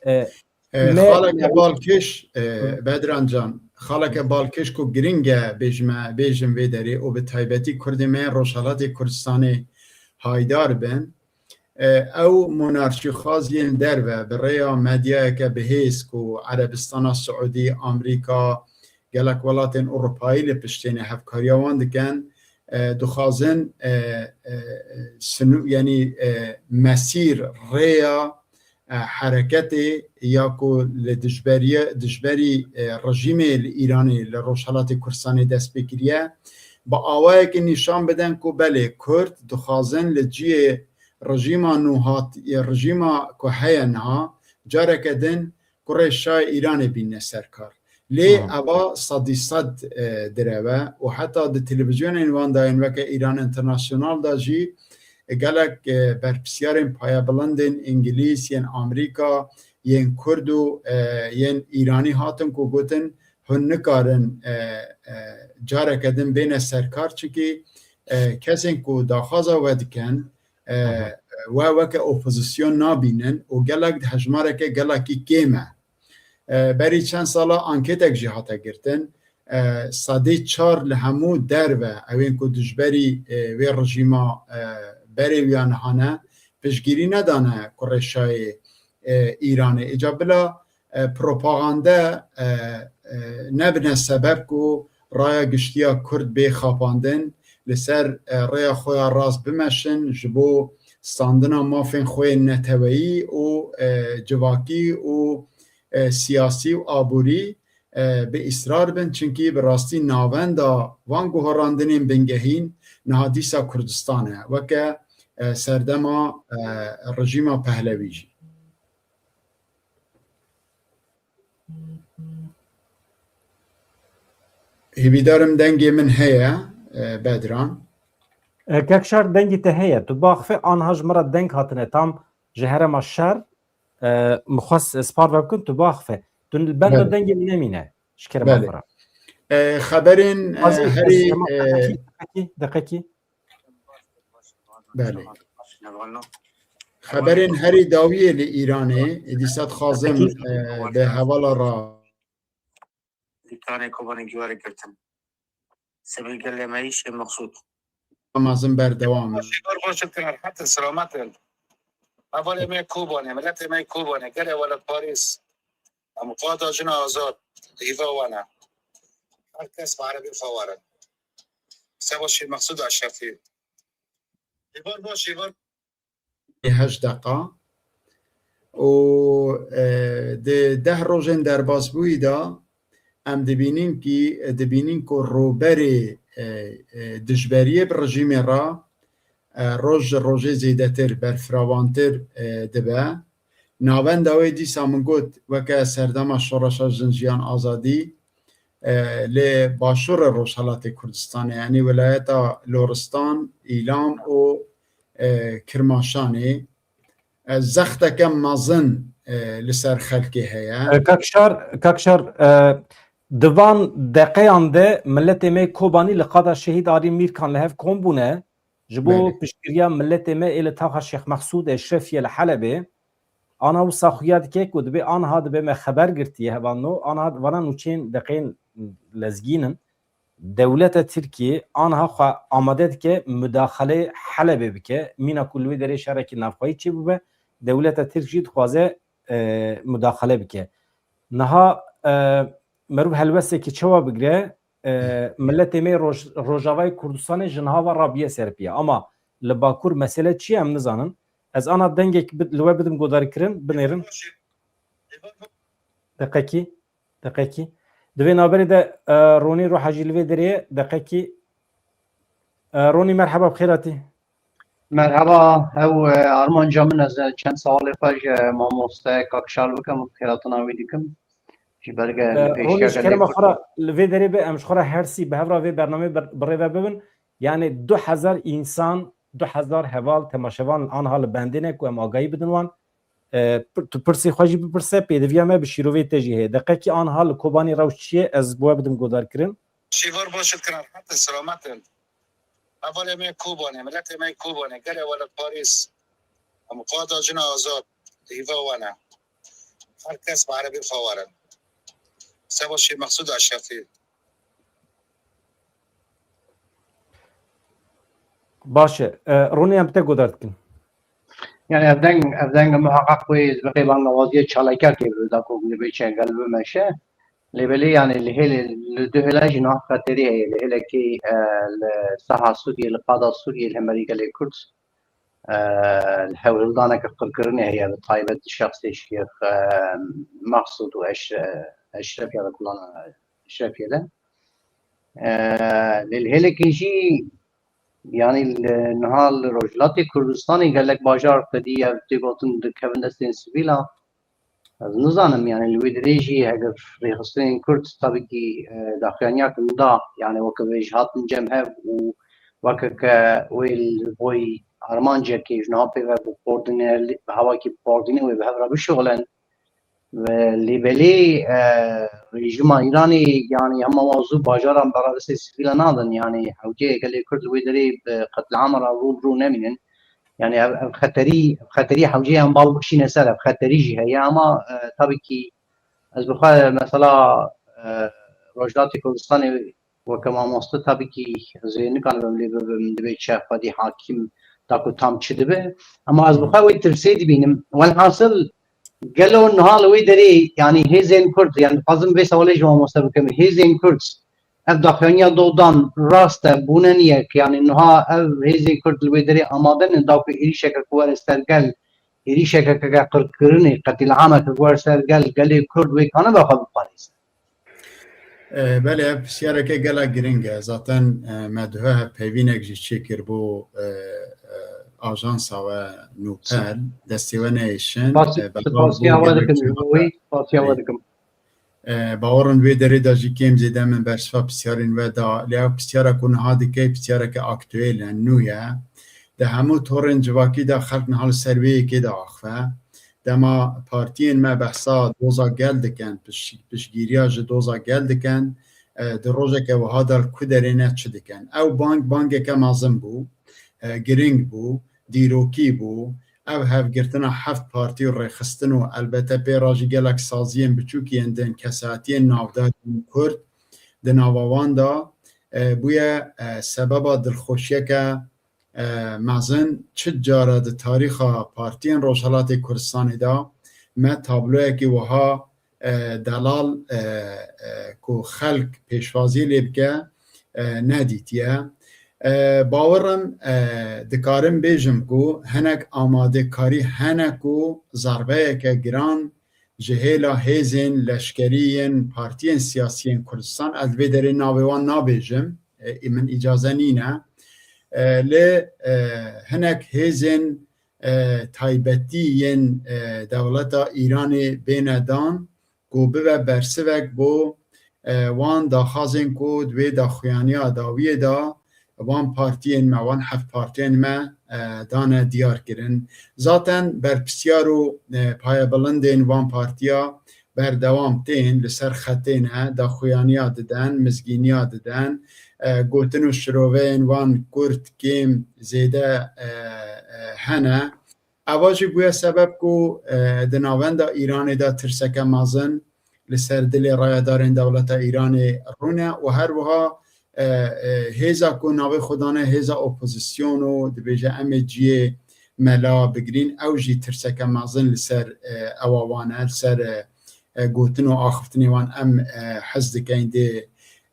E, E, me xaleke balkêş, e, Hı. Bedran Can, xaleke balkêş ku giring e bêjime, bêjim vê derê û bi taybetî Kurdê me yên Rojhelatê Kurdistanê haydar bin. E, ew monarşîxwaz yên derve bi rêya medyayeke bihêz ku Erebistana Siûdî, Amerîka, gelek welatên Ewropayî li piştê ne hevkariya wan dikin, e, dixwazin, e, e, sinû-, yanî, e, mesîr, rêya, e, hereketê ya ku li dijberiye-, dijberî, e, rejîmê li Îranê, li Rojhelatê Kurdistanê dest pê kiriye, bi awayekî nîşan bidin ku belê Kurd dixwazin li cihê rejîma nû hat-, rejîma ku heye niha, careke din kurê şayê Îranê bînine ser kar. Lê Aha. eva sedî sed, e, direve û heta di televîzyonên wan de yên weke Îran International de jî, e, gelek, e, berpirsiyarên payebilindên Îngilîz, yên Amerîka, yên Kurd û, e, yên Îranî hatin ku gotin, hûn nikarin, e, e, careke din bêne ser kar, çimkî, e, kesên ku daxwaza we dikin, e, Aha. we weke opozîsyon nabînin û gelek di hejmareke gelekî kêm e. E, berî çend sala ankêtek jî hate girtin. E, sedê çar li hemû derve, ewên ku dijberî, e, wê rejîma, e, berê wiya niha ne, piştgirî nedane kurê şayê, e, Îranê. Îca bila, e, propagande, e, e, nebine sebeb ku raya giştiya Kurd bê xapandin, li ser, e, rêya xwe ya rast bimeşin, ji bo standina mafên xwe yên neteweyî û, e, civakî û, e, siyasî û aborî, e, bi îsrar bin, çimkî bi rastî navenda van guherandinên bingehîn niha dîsa Kurdistan e, weke, e, serdema, e, rejîma Pehlewî jî. Hêvîdarim dengê min heye, e, Bedran. E, Kekşar, dengê te heye. Tu biaxife, anha ji min re deng hatine tam ji herêma şer. E, min xwest ez parve bikim, tu biaxife. Tu li benda Belê. dengê min nemîne. Ji kerema Belê. xwe re. E, xeberên, e, Azî, herî, ez hema e, deqekî, deqekî, deqekî. Belê. Xeberên herî dawiyê li Îranê, êdî se dixwazim, Peki. e, bi hevala ra. Dîkanê Kobanê Giwarê girtin. Sebê gelê me yî Şêx Mexsûd. Mezin berdewam e. Şêxar baş in, rehet in, selamet in. Hevalê me Kobanê, miletê me Kobanê, gelê welatparêz. Em qada jina azad, hîva wan e. Her kes bi erebê xwe werin. Seba Şêx Mexsûd Eşrefî. Hêvar baş, hêvar. Heşt deqa. Û, e, di deh rojên derbasbûyî de em dibînin kî, dibînin ku rûberê, e, e, dijberiyê bi rejîmê re, e, roj ji rojê zêdetir, berfiravantir, e, dibe. Navenda wê dîsa min got, weke serdema Şoreşa Jin Jiyan Azadî, e, li başûrê Rojhelatê Kurdistanê, yanî wilayeta Loristan, Îlam û, e, Kirmaşanê, e, zexteke mezin, e, li ser xelkê heye. E, Kakşar, Kakşar, e, di van deqeyan de miletê me Kobanî li qada Şehîd Arî Mîrkan li hev kom bûne. Ji bo Belê. piştgiriya miletê me ê li taxa Şêx Mexsûd Eşrefiyê li Helebê, ana wisa xuya dike ku dibê anha dibe me xeber girtiye hevalno, anha vana nûçeyên deqeyên lezgîn in. Dewleta Tirkiyê anha xwe amade dike mudaxaleyê Helebê bike. Mîna ku li wê derê şerekî navxweyî çêbûbe, dewleta Tirk jî dixwaze, e, mudaxale bike. Niha, e, meriv helwestekî çawa bigire, e, miletê me Roj-, Rojavayê Kurdistanê ji niha ve rabiye ser piya. Ama li Bakur mesele çi ye em nizanin. Ez ana dengek bid-, li we bidim guhdarîkirin, binêrin. Deqekî, deqekî. Di vê navberê de, e, Ronî Roha jî li vê derê ye, deqekî. E, Ronî, merheba, bi xêr hatî. Merheba, ew, e, armanca min, ez, e, çend sawalê xwe ji mamoste Kakşar bikim û xêratina wî dikim. Ji ber ge E, li pêşiya Ronî, ji gelê kerema Kurd xwe re li vê derê be, em ji xwe re her sî bi hev re vê bernameyê bi, bi rê ve bibin. Yani du hezar însan, du hezar heval temaşevan aniha li bendê ne ku em agahî bidin wan. E, pir-, tu pirsê xwe jî bipirse, pêdiviya me bi şîrovê te jî heye. Deqekî aniha li Kobanê rewş çi ye? Ez bi we bidim guhdarkirin. Şêvar baş dikin, rehet in, selamet in. Hevalê me Kobanê, miletê me Kobanê, gelê welatparêz. Em qada cina azad, hîva we ne. Her kes bi erebê xwe were. Seba Şêx Mexsûd Eşrefî. Baş e. E, Ronî, em bi te guhdar dikin. Yani ev deng, ev deng muhaqqaq wê bi qê bangawaziyê çalakiyekê bi da ku li bê çengel bimeşe. Lê belê yani li hêlê, li du hêla jî niha xeterî heye. Li hêlekê, e, li saha Sûriyê, li qada Sûriyê, li hemberî gelê Kurd, e, li hewldaneke qirkirinê heye, bi taybet di şexsê Şêx, e, Mexsûd û Eş-, Eşrefê de, Kulana Eşrefê de. E, lê li hêlekê jî, yani li, niha li Rojhilatê Kurdistanê gelek bajar xwedî ev tê gotin dikevin destên sivîla. Ez nizanim, yani li wê derê jî heger rêxistinên Kurd tabî kî, e, daxuyaniya kin da, yani weke vê jî hatin cem hev û weke ke wê li boy armancekê ji niha pê ve bi koordîne-, bi hewakî bi koordîne wê bi hev re bişuxulin. Ve lê belê, e, rejîma Îranê, yani hema wan zû bajaran beravistê sivîla nadin, yani hewceyê gelê Kurd li wê derê bi qetlîama re rû bi rû nemînin. Yani ev, ev xeterî, ev xeterî hewceyê em bal bikişîne ser, ev xeterî jî heye, ama, e, tabî kî ez bi xwe mesela, e, Rojhilatê Kurdistanê weke mamoste tabî kî ez ê nikanibim lê bibim, divê çi xwedî hakîm da ku tam çi dibe. Ama ez bi xwe wê tirsê dibînim. Welhasil gelo niha li wê derê, yani hêzên Kurd, yani dixwazim vê sewalê ji mamoste bikim. Hêzên Kurd ev daxuyaniya dodan rast e, bûne niyek, yani niha ev hêzên Kurd li wê derê amade ne da ku êrîşeke ku were ser gel, êrîşeke ke qirkirinê, qetlîameke ku were ser gel, gelê Kurd wê kanibe xwe biparêze? E, belê, ev pisyareke gelek giring e. Zaten, e, me dihe hevpeyvînek jî çêkir bo, e, e, ajansa we Nûpel. Destê we neyêşin. Spas-, E, belav bû, spasiya we gelek dikim, jî wî, spasiya we dikim. E, bawerin wê derê de jî kêm zêde min bersiva pisyarên we da. Lê ev pisyara ku niha dikey, pisyareke aktuel e, nû ye. Di hemû torên civakî de xelk niha li ser wê yekê diaxive. Dema partiyên me behsa doza gel dikin, piş-, piştgiriya ji doza gel dikin, e, di rojeke wiha de li ku derê ne çi dikin? Ew bang, bangeke mezin bû, e, giring bû, dîrokî bû. Ev hevgirtina heft partî û rêxistin û elbete pê re jî gelek saziyên biçûk yên din, kesayetiyên navdar yên Kurd di nava wan de, e, bûye, e, sebeba dilxweşiyeke e, mezin. Çi cara di tarîxa partiyên Rojhelatê Kurdistanê de me tabloyekî wiha, e, delal, e, e, ku xelk pêşwazî lê bike, e, nedîtiye. E, bawerim, e, dikarim bêjim ku hinek amadekarî hene ku zerbeyeke giran ji hêla hêzên leşkerî yên partiyên siyasî yên Kurdistan, ez vê derê navê wan nabêjim, e, min îcaze nîne. E, lê, e, hinek hêzên, e, taybetî yên, e, dewleta Îranê bêne dan ku bibe bersivek bo, e, wan daxwazên ku di wê daxuyaniya dawiyê de van partiyên me, van heft partiyên me, e, dane diyar kirin. Zaten berpisyar û, e, payebilindên van partiya berdewam tên li ser xetê ne, daxuyaniya diden, mizgîniya diden, e, gotin û şiroveyên wan kurt kêm zêde, e, e, hene. Eva jî bûye sebeb ku, e, di navenda Îranê de tirseke mezin li ser dilê rayedarên dewleta Îranê rûne û her wiha, e, e, hêza ku navê xwe dane hêza opozîsyon û dibêje em ê ciyê mela bigirîn, ew jî tirseke mezin li ser, e, ewa wan e, li ser, e, e, gotin û axiftinê wan em, e, hez dikeyn dê,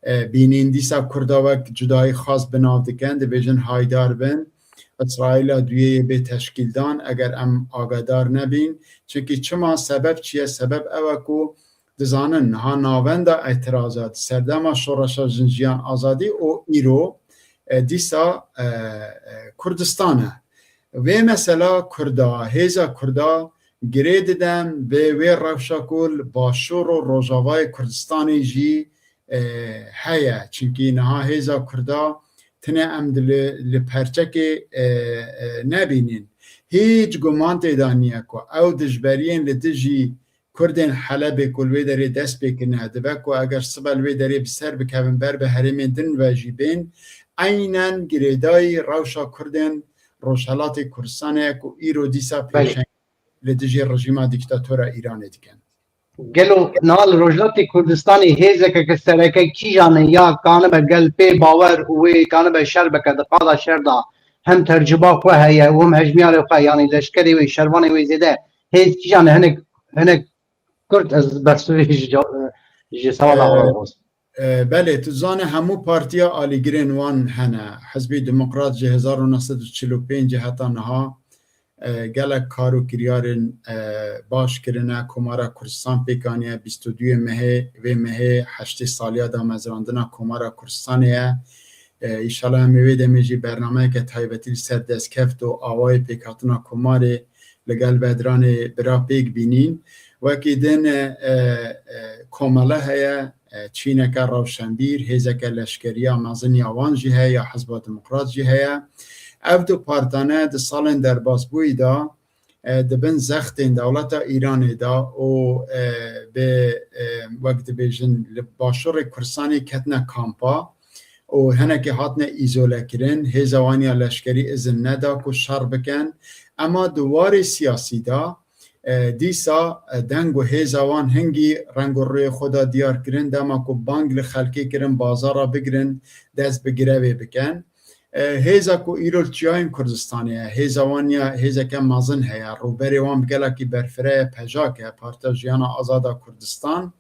e, bînîn. Dîsa Kurda wek cudayî xas bi nav dikin, dibêjin haydar bin. Îsraîla duyê yê bê teşkîldan, eger em agahdar nebîn. Çimkî çima, sebeb çi ye? Sebeb ew e ku dizanin niha navenda îtiraza di serdema Şoreşa Jin Jiyan Azadî û îro, e, dîsa, e, e, Kurdistan e. Vê mesela Kurda, hêza Kurda girê diden vê wê rewşa ku li Başûr û Rojavayê Kurdistanê jî, e, heye. Çimkî niha hêza Kurda tine em di li, li perçekê, e, e, nebînin. Hîç guman tê de niye ku ew dijberiyên li dijî Kurdên Helebê ku li wê derê dest pê kirine, dibe ku eger sibe li wê derê bi ser bikevin ber bi herêmên din ve jî bên, eynen girêdayî rewşa Kurdên Rojhelatê Kurdistanê ye ku îro dîsa Belê. pêşeng li dijî rejîma dîktatora Îranê dikin. Gelo niha li Rojhilatê Kurdistanê hêzeke ke sereke kîjan e, ya kanibe gel pê bawer û wê kanibe şer bike, di qada şer de hem terciba xwe heye û hem hejmiyarê xwe, yanî leşkerê wê, şervanê wê zêde hêz kîjan e? Hinek, hinek kurt ez behsû ji ca-, ji sewala Ee, xwe bixwazim. E, belê, tu zane hemû partiya alîgirên wan hene. Hizbî Demokrat ji hezar û neh sed û çil û pênc heta niha, e, gelek kar û kiryarên, e, baş kirine. Komara Kurdistan pêk aniye, bîst û duyê mehê, vê mehê heştê saliya damezrandina Komara Kurdistanê ye. E, înşallah em ê wê demê jî bernameyeke taybetî li ser destkeft û awayê pêkhatina Komarê li gel Bedranê bira pêk bînîn. Wekî din, e, e, komele heye, e, çîneke rewşenbîr, hêzeke leşkeriya mezin ya wan jî heye, ya Hizba Demokrat jî heye. Ev du partane di salên derbasbûyî de, e, di bin zextên dewleta Îranê de û, e, bi, e, wek dibêjin, li başûrê Kurdistanê ketine kampa û hinekî hatine îzolekirin. Hêza wan ya leşkerî izin neda ku şer bikin. Ema di warê siyasî de, e, dîsa, e, deng û hêza wan hingî reng û rûyê xwe da diyar kirin, dema ku bang li xelkê kirin bazara bigirin, dest bi grevê bikin. E, hêza ku îro li çiyayên Kurdistanê ye, hêza wan ya, hêzeke mezin heye, rûberê wan bi gelekî berfireh e, PJAK e, Partiya Jiyana Azad a Kurdistan.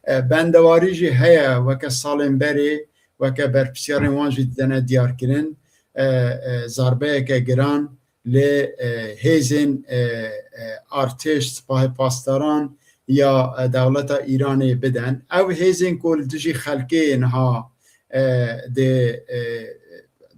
E, bendewarî jî heye, weke salên berê, weke berpirsiyarên wan jî didene diyarkirin, e, e, zarbeyeke giran li, e, hêzên, e, e, artêş, sipahê pasdaran ya, e, dewleta Îranê bidin. Ew hêzên ku li dijî xelkê niha, e, di, e,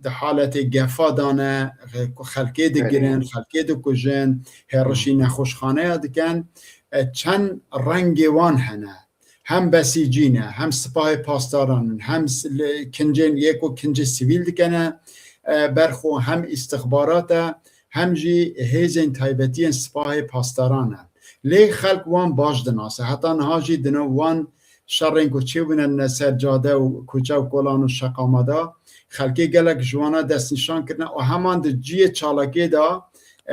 di haletê gefa de ne, e, ku xelkê digirin, Belê. xelkê dikujin, hêrişî nexweşxaneya dikin, e, çend rengê wan hene. Hem besîcî ne, hem sipahê pasdaran in, hem s-, li kincên yê ku kincê sivîl dikene, e, ber xwe, hem îstixbarat e, hem jî hêzên taybetiyên sipahê pasdaran e. Lê xelk wan baş dinase. Heta niha jî dino wan şerên ku çêbûne ne ser cade û koçe û kolan û şeqama de, xelkê gelek ji wana destnîşan kirine û heman di cihê çalakê de,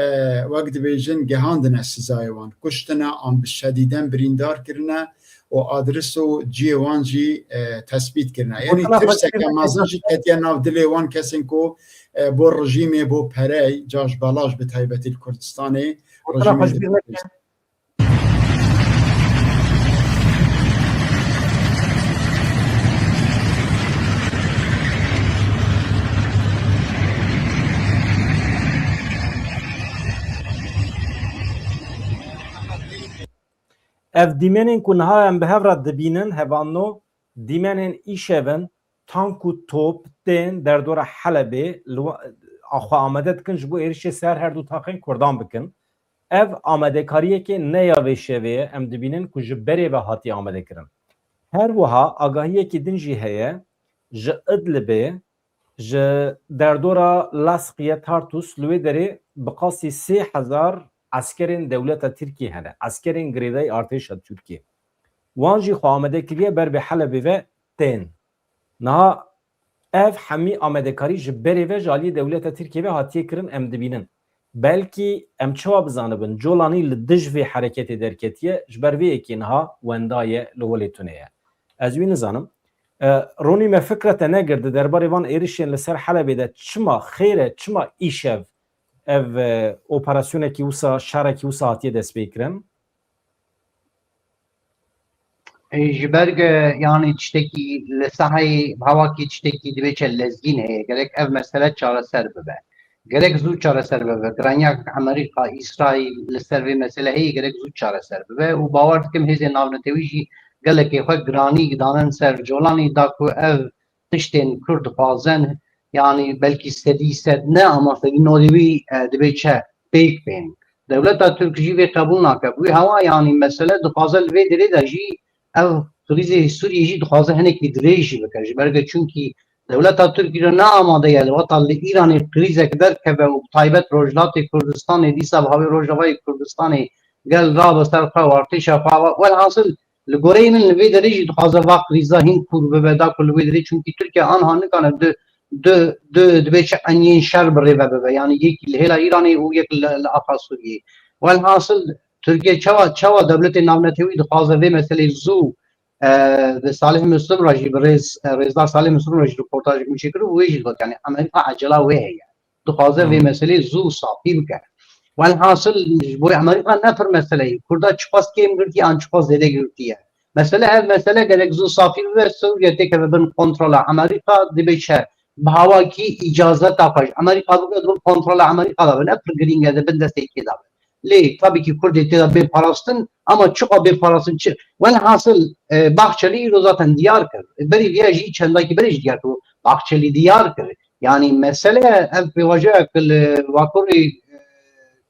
e, wek dibêjin, gihandine sizayê wan. Kuştine an bi şedîden birîndar kirine û adres û cihê wan jî, e, tespît kirine. Yanî Gotina xwe tirseke çêbûne mezin jî ketiye nav dilê wan kesên ku, e, bo rejîmê, bo perey, caş belaş bi taybetî li Kurdistanê, Gotina xwe rejîmê ji bîr neke. Ev dîmenên ku niha em bi hev re dibînin, hevalno, dîmenên îşev in, tank û top tên derdora Helebê li wa-, a xwe amade dikin ji bo êrişê ser her du taxên Kurdan bikin. Ev amadekariyekê ne ya vê şevê ye, em dibînin ku ji berê ve hatiye amadekirin. Her wiha agahiyekî din jî heye, ji Idlibê, ji derdora Laskiye Tartus li wê derê bi qasî sê hezar eskerên dewleta Tirkiyê hene, eskerên girêdayî artêşa Tirkiyê. Wan jî xwe amade kiriye ber bi Helebê ve tên. Niha ev hemî amadekarî ji berê ve ji aliyê dewleta Tirkiyê ve hatiye kirin, em dibînin. Belkî em çawa bizanibin, Colanî li dij vê hereketê derketiye, ji ber vê yekê niha wenda ye, li holê tune ye. Ez wî nizanim. E, Ronî, me fikra te negir di derbarê van êrişên li ser Helebê de çima xêr e, çima îşev ev, e, operasyonekî wisa, şerekî wisa hatiye destpêkirin? Ê, ji ber, e, yanî tiştekî li sahayê hawakî tiştekî divê çe lezgîn heye. Gerek ev mesele çareser bibe. Gerek zû çareser bibe. Giraniya Amerîka, Îsraîl li ser vê mesele heye, gerek zû çareser bibe. Û bawer dikim hêzên navnetewî jî gelekê xwe giranî danin ser Colanî da ku ev tiştên Kurd dixwazin, yanî belkî sedî sed ne, ama sedî nodî wî, e, divê çe pêk bên. Dewleta Tirk jî vê qebûl nake. Bi wî hewa, yanî mesele dixwaze li vê derê de jî ev krîzê Sûriyê jî dixwaze hinekî dirêj jî bike. Ji ber ke çunkî Dewleta Tirkî re ne amade ye, li weta li Îranê krîzek derkeve û bi taybet Rojhilatê Kurdistanê dîsa bi hawê Rojavayê Kurdistanê gel rabe ser xwe û artêşa xwe ava. Welhasil, li goreyê min li vê derê jî dixwaze va krîza hîn kûr bibe, da ku li wê derê, çunkî Tirkiye anha nikane du, du, du, dibê çi eniyên şer bi rê ve bibe. Yanî yekî li hêla Îranê û yek li, li axa Sûriyeyê. Welhasil, Tirkiye çawa, çawa dewletê navnetewî dixwaze vê meselê zû e, bi Salih Muslim re jî, bi rêz, e, rêzdar Salih Muslim re jî reportajek min çêkir û wê jî digot, yani Amerîka ecela wê heye. Dixwaze vê meseleyê zû safî bike. Welhasil ji bo Amerîka ne pir mesele ye. Kurda çiqas kêm girtiye an çiqas zêde girtiye. Mesele ev mesele gerek zû safî bibe, Sûriye têkeve bin kontrola Amerîka, dibê çi? Bi hawakî îcazeta xwe ji Amerîka bigre, di bin kontrola Amerîka de be. Ne pir girîng e, di bin destê kê de be. Lê tabii ki Kurdê tê de bê parastin, ama çiqa bê parastin çi? Welhasil, e, Bahçeli îro zaten diyar kir. Berî viya jî çendakî berê jî diyar kir. Bahçeli diyar kir. Yani mesele ev pêvajoya ku li Bakurê, e,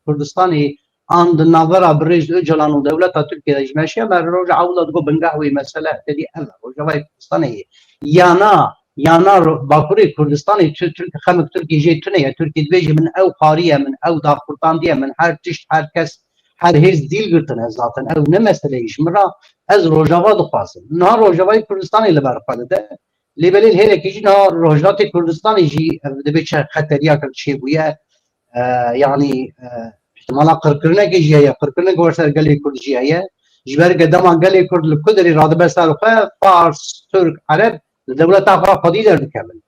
Kurdistanê an di navbera birêz Ocalan û dewleta Tirkiye de ji meşiya me roja ewla digot bingeh wê mesele tedî ev e, Rojavayê Kurdistanê ye. Yana, yana ro-, Bakurê Kurdistanê tu-, Tirk, xemik Tirkî jê tune ye. Tirkî dibêje min ew qarî ye, min ew daxurtandiye, min her tişt, her kes, her hêz dîl girtine zaten. Ew ne meseleyê ji min re, ez Rojava dixwazim. Niha Rojavayê Kurdistanê li ber xwe dide. Lê belê li hêlekê jî niha Rojhilatê Kurdistanê jî, ev dibê çi xeteriya kir çêbûye. E, yanî, e, ihtimala qirkirinekê jî heye, qirkirinek wer ser gelê Kurd jî heye. Ji ber ke dema gelê Kurd li ku derê radibe ser xwe, Fars, Tirk, Ereb, li dewleta xwe xwedî derdikevin.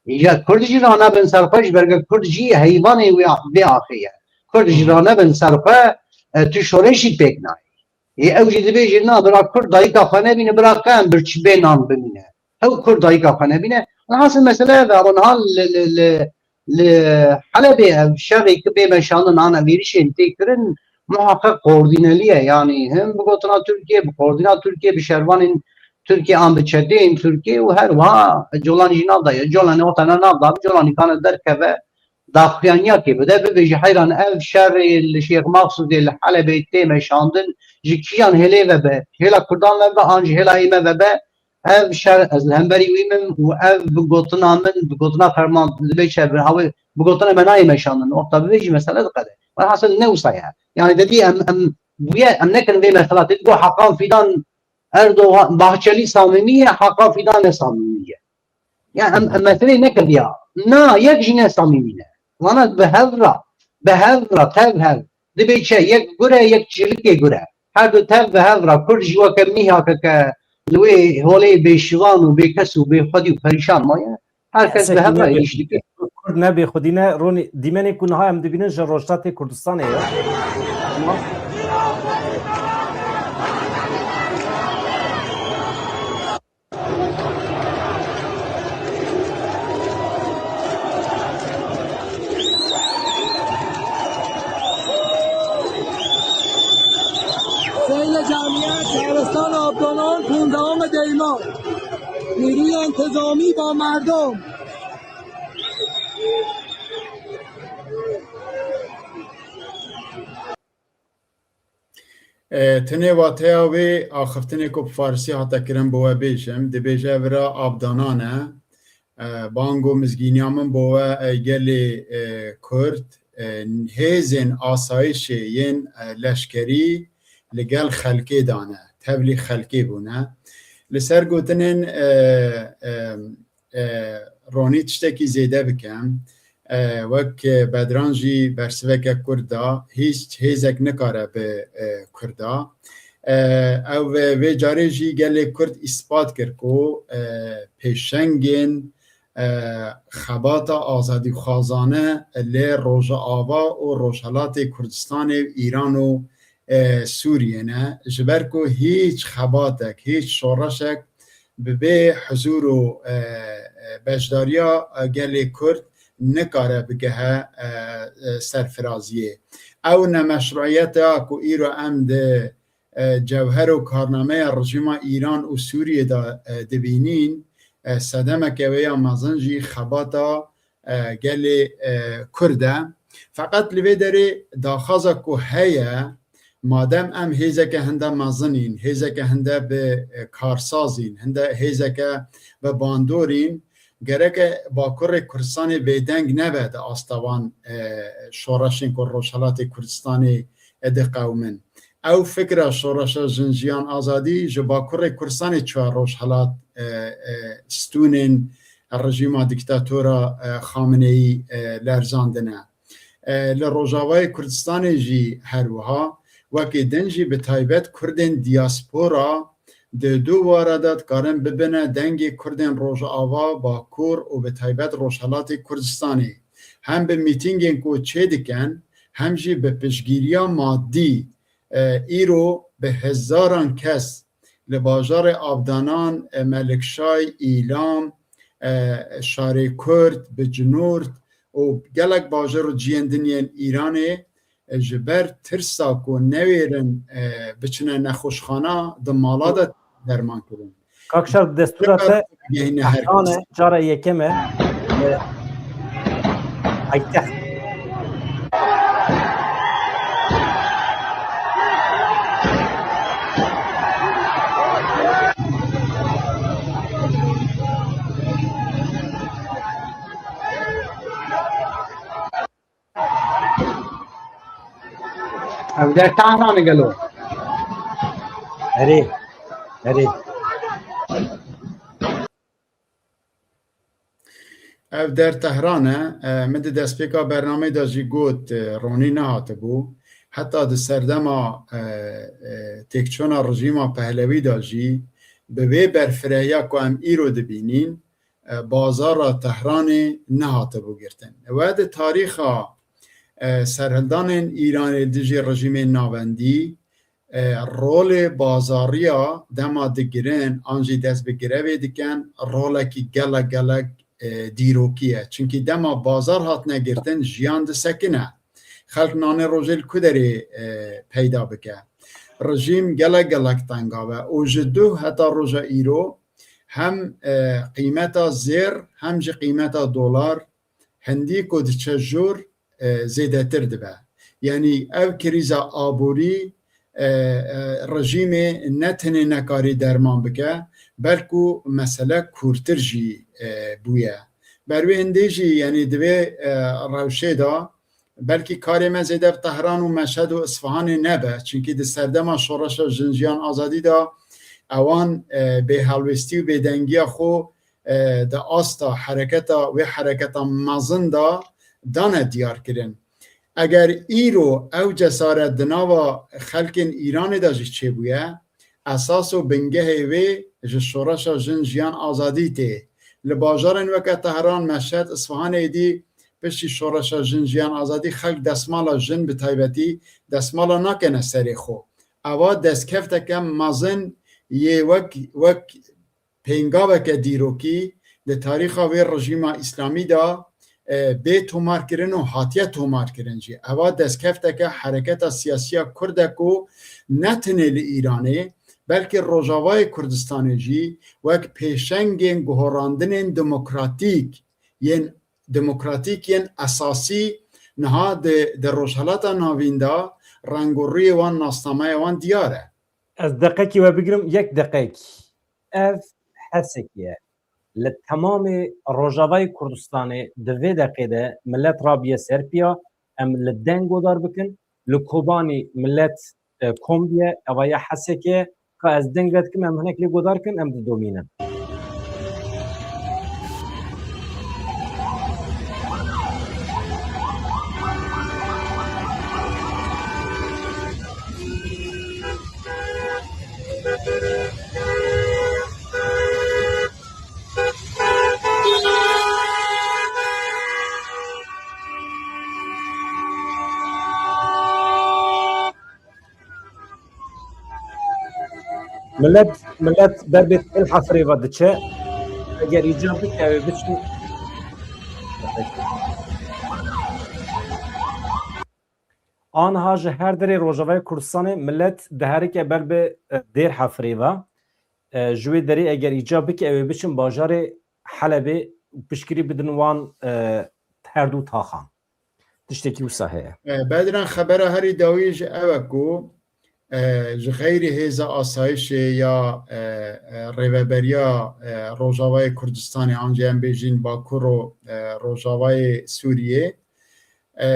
Îja Kurd jî ranabin ser xwe, ji ber ke Kurd jî heyvanê wê, vê axê ye. Kurd jî ranabin ser xwe, e, tu şoreşî pêk nayê. Ê, ew jî dibêjin, na, bira Kurd dayika xwe nebîne, bira qe em birçî bê nan bimîne. Ew Kurd dayika xwe nebîne. Welhasil mesele ev e, ama niha li, li, li, li Helebê ev şerê ki bê meşandin, an ev êrişên tê kirin, muhaqqeq koordînelî ye. Yanî him bi gotina Tirkiye, bi koordîna Tirkiye, bi şervanên Tirkiye an bi çeteyên Tirkiye û her wiha Colan jî nav daye. Colanê wexta ne nav dabe, Colanî kane derkeve, daxuyaniyakê bide, bibêje, heyran ev şerê li Şêx Maqsûdê, li Helebê tê meşandin, ji kîjan hêlê ve be, hêla Kurdan ve be, an ji hêla ê me ve be, ev şer ez li hemberî wî me û ev bi gotina min, bi gotina ferman, dibê çi, bi hawê, bi gotina me nayê meşandin. Wexta bibêjî mesele diqede. Welhasil ne wisa ye. Yani dedî em, em bûye, em nekin vê mesela. Tê digo Hakan Fidan, Erdogan, Bahçeli samimî ye, Hakan Fidan ne samimî ye. Ya em, em meselê nekiriya. Na, yek jî ne samîmî ne. Vana bi hev re, bi hev re, tev hev. Dibê çi? Yek gur e, yek çîlikê gur e. Her du tev bi hev re. Kurd jî weke mîhake ke li wê holê bêşivan û bêkes û bêxwedî û perîşan maye. Her kes bi hev re êrîş dike. Kurd ne bêxwedî ne, Ronî, dîmenê ku niha em dibînin ji Rojhilatê Kurdistanê ye. سیل جمعیت شهرستان آبدانان، پونزدهم دی‌ماه. نیروی انتظامی با مردم. E, tenê wateya wê axiftinê ku bi farisî hate kirin bo we bêjim, dibêje vira abdanan e. E, bang û mizgîniya min bo we, e, gelê, e, Kurd, e, hêzên asayişê yên, e, leşkerî li gel xelkê dane, tevlî xelkê bûne. Li ser gotinên, e, e, e, Ronî tiştekî zêde bikim. E, wek Bedran jî bersiveke kurt da, hîç hêzek nikare bi, e, Kurda. E, ew, e, vê carê jî gelê Kurd îspat kir ku, e, pêşengên, e, xebata azadîxwazane li Rojava û Rojhelatê Kurdistanê û Îran û, e, Sûriyê ne. Ji ber ku hîç xebatek, hîç şoreşek bi bê huzûr û, e, e, beşdariya, e, gelê Kurd nikare bigehe, e, e, serfiraziyê. Ew nemeşruiyeta ku îro em di, e, cewher û karnameya rejîma Îran û Sûriyê de, e, dibînîn, e, sedemeke wê ya mezin jî xebata, e, gelê, e, Kurd e. Feqet li vê derê daxwaza ku heye, madem em hêzeke hinde mezinîn, hêzeke hinde bi, e, karsazîn, hinde hêzeke bi bandorîn, gereke Bakurê Kurdistanê bêdeng nebe di asta wan, e, şoreşên ku Rojhelatê Kurdistanê, e, diqewimin. Ew fikra Şoreşa Jin Jiyan Azadî ji Bakurê Kurdistanê çûye Rojhelat, e, e, stûnên rejîma dîktatora, e, Xameneî, e, lerzandine. E, li Rojavayê Kurdistanê jî her wiha, wekî din jî bi taybet Kurdên diaspora di du wara de dikarin bibine dengê Kurdên Rojava, Bakur û bi taybet Rojhelatê Kurdistanê. Hem bi mîtîngên ku çêdikin, hem jî bi piştgiriya madî, e, îro bi hezaran kes li bajarê Abdanan, e, Melikşay, Îlam, e, Şarê Kurd, Bicinûrt û gelek bajêr û ciyên din yên Îranê, e, ji ber tirsa ku newêrin, e, biçine nexweşxana, di mala de derman kirin. Kak Şar, destûra te Bigihîne her Tehran kes. E, cara yekem e. E, paytext. Ev der Tehran e gelo? Erê, erê. Ev der Tehran e. E, min di destpêka bernameyê de jî got, e, ronî nehatibû. Heta di serdema, e, e, têkçûna rejîma Pehlewî de jî bi vê berfirehiya ku em îro dibînîn, e, bazara Tehranê nehatibû girtin. We di tarîxa, e, serhildanên Îranê li dijî rejîmên navendî, e, rolê bazariya dema digirin an jî dest bi grevê dikin, rolekî gelek gelek, e, dîrokî ye. Çimkî dema bazar hatine girtin, jiyan disekine. Xelk nanê rojê li ku derê, e, peyda bike? Rejîm gelek gelek tenga be û ji duh heta roja îro hem, e, qîmeta zêr hem jî qîmeta dolar hindî ku diçe jor, e, zêdetir dibe. Yanî ev krîza aborî, e, e, rejîmê ne tenê nekarî derman bike, belkû mesele kûrtir jî, e, bûye. Ber wê hindê jî, yanî di vê, e, rewşê de belkî karê me zêde bi Tehran û Meşhed û Isfahanê nebe, çimkî di serdema Şoreşa Jin Jiyan Azadî de ewan, e, bêhelwestî û bêdengiya xwe, e, di asta hereketa, wê hereketa mezin de dane diyar kirin. Eger îro ew cesaret di nava xelkên Îranê de jî çêbûye, esas û bingehê wê ji Şoreşa Jin Jiyan Azadî tê. Li bajarên weke Tehran, Meşhed, Isfahanê êdî piştî Şoreşa Jin Jiyan Azadî xelk destmala jin bi taybetî destmala nakene serê xwe. Eva destkefteke mezin yê wek, wek pêngaveke dîrokî di tarîxa wê rejîma îslamî de, e, bê tomarkirin û hatiye tomarkirin jî. Eva destkefteke hereketa siyasiya Kurd e ku ne tenê li Îranê, belkî Rojavayê Kurdistanê jî wek pêşengên guhorandinên demokratîk yên, demokratîk yên esasî niha di, di Rojhelata Navîn de reng û rûyê wan, nasnameya wan diyar e. Ez deqekî we bigirim, yek deqek. Ev Hesekê ye. Li temamê Rojavayê Kurdistanê di vê deqê de milet rabiye ser piya, em li deng godar bikin. Li Kobanî milet, e, kom biye, eva ya Hesekê, ka ez deng vedikim, em hinek lê godar kin, em didomînin. Milet, milet ber bê Têl Hefrê ve diçe. Eger îcar bike, ew ê biçin. Aniha ji her derê Rojavayê Kurdistanê milet diherike ber bi, e, Dêr Hefrê ve. E, ji wê derê eger îcar bike, ew ê biçin bajarê Helebê û piştgirî bidin wan, e, her du taxan. Tiştekî wisa heye. E, Bedran, xebera herî dawî ji ew e ku e, ji xeyrî hêza asayişê ya, e, e, rêveberiya, e, Rojavayê Kurdistanê, an jî em bêjin Bakur û, e, Rojavayê Sûriyê, e,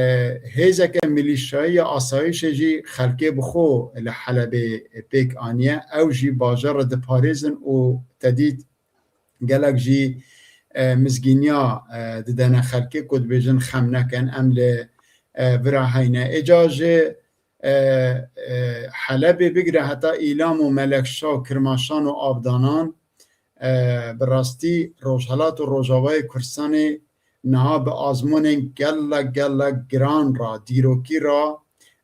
hêzeke milîşyayî ya asayişê jî xelkê bi xwe li Helebê pêk aniye. Ew jî bajarê diparêzin û tedît gelek jî, e, mizgîniya, e, didene xelkê ku dibêjin xem nekin, em li, e, vira heyne. Êca ji, e, e, Helebê bigire heta Îlam û Melekşa û Kirmaşan û Abdanan, e, bi rastî Rojhelat û Rojavayê Kurdistanê niha bi azmûnên gelek, gelek giran re, dîrokî re,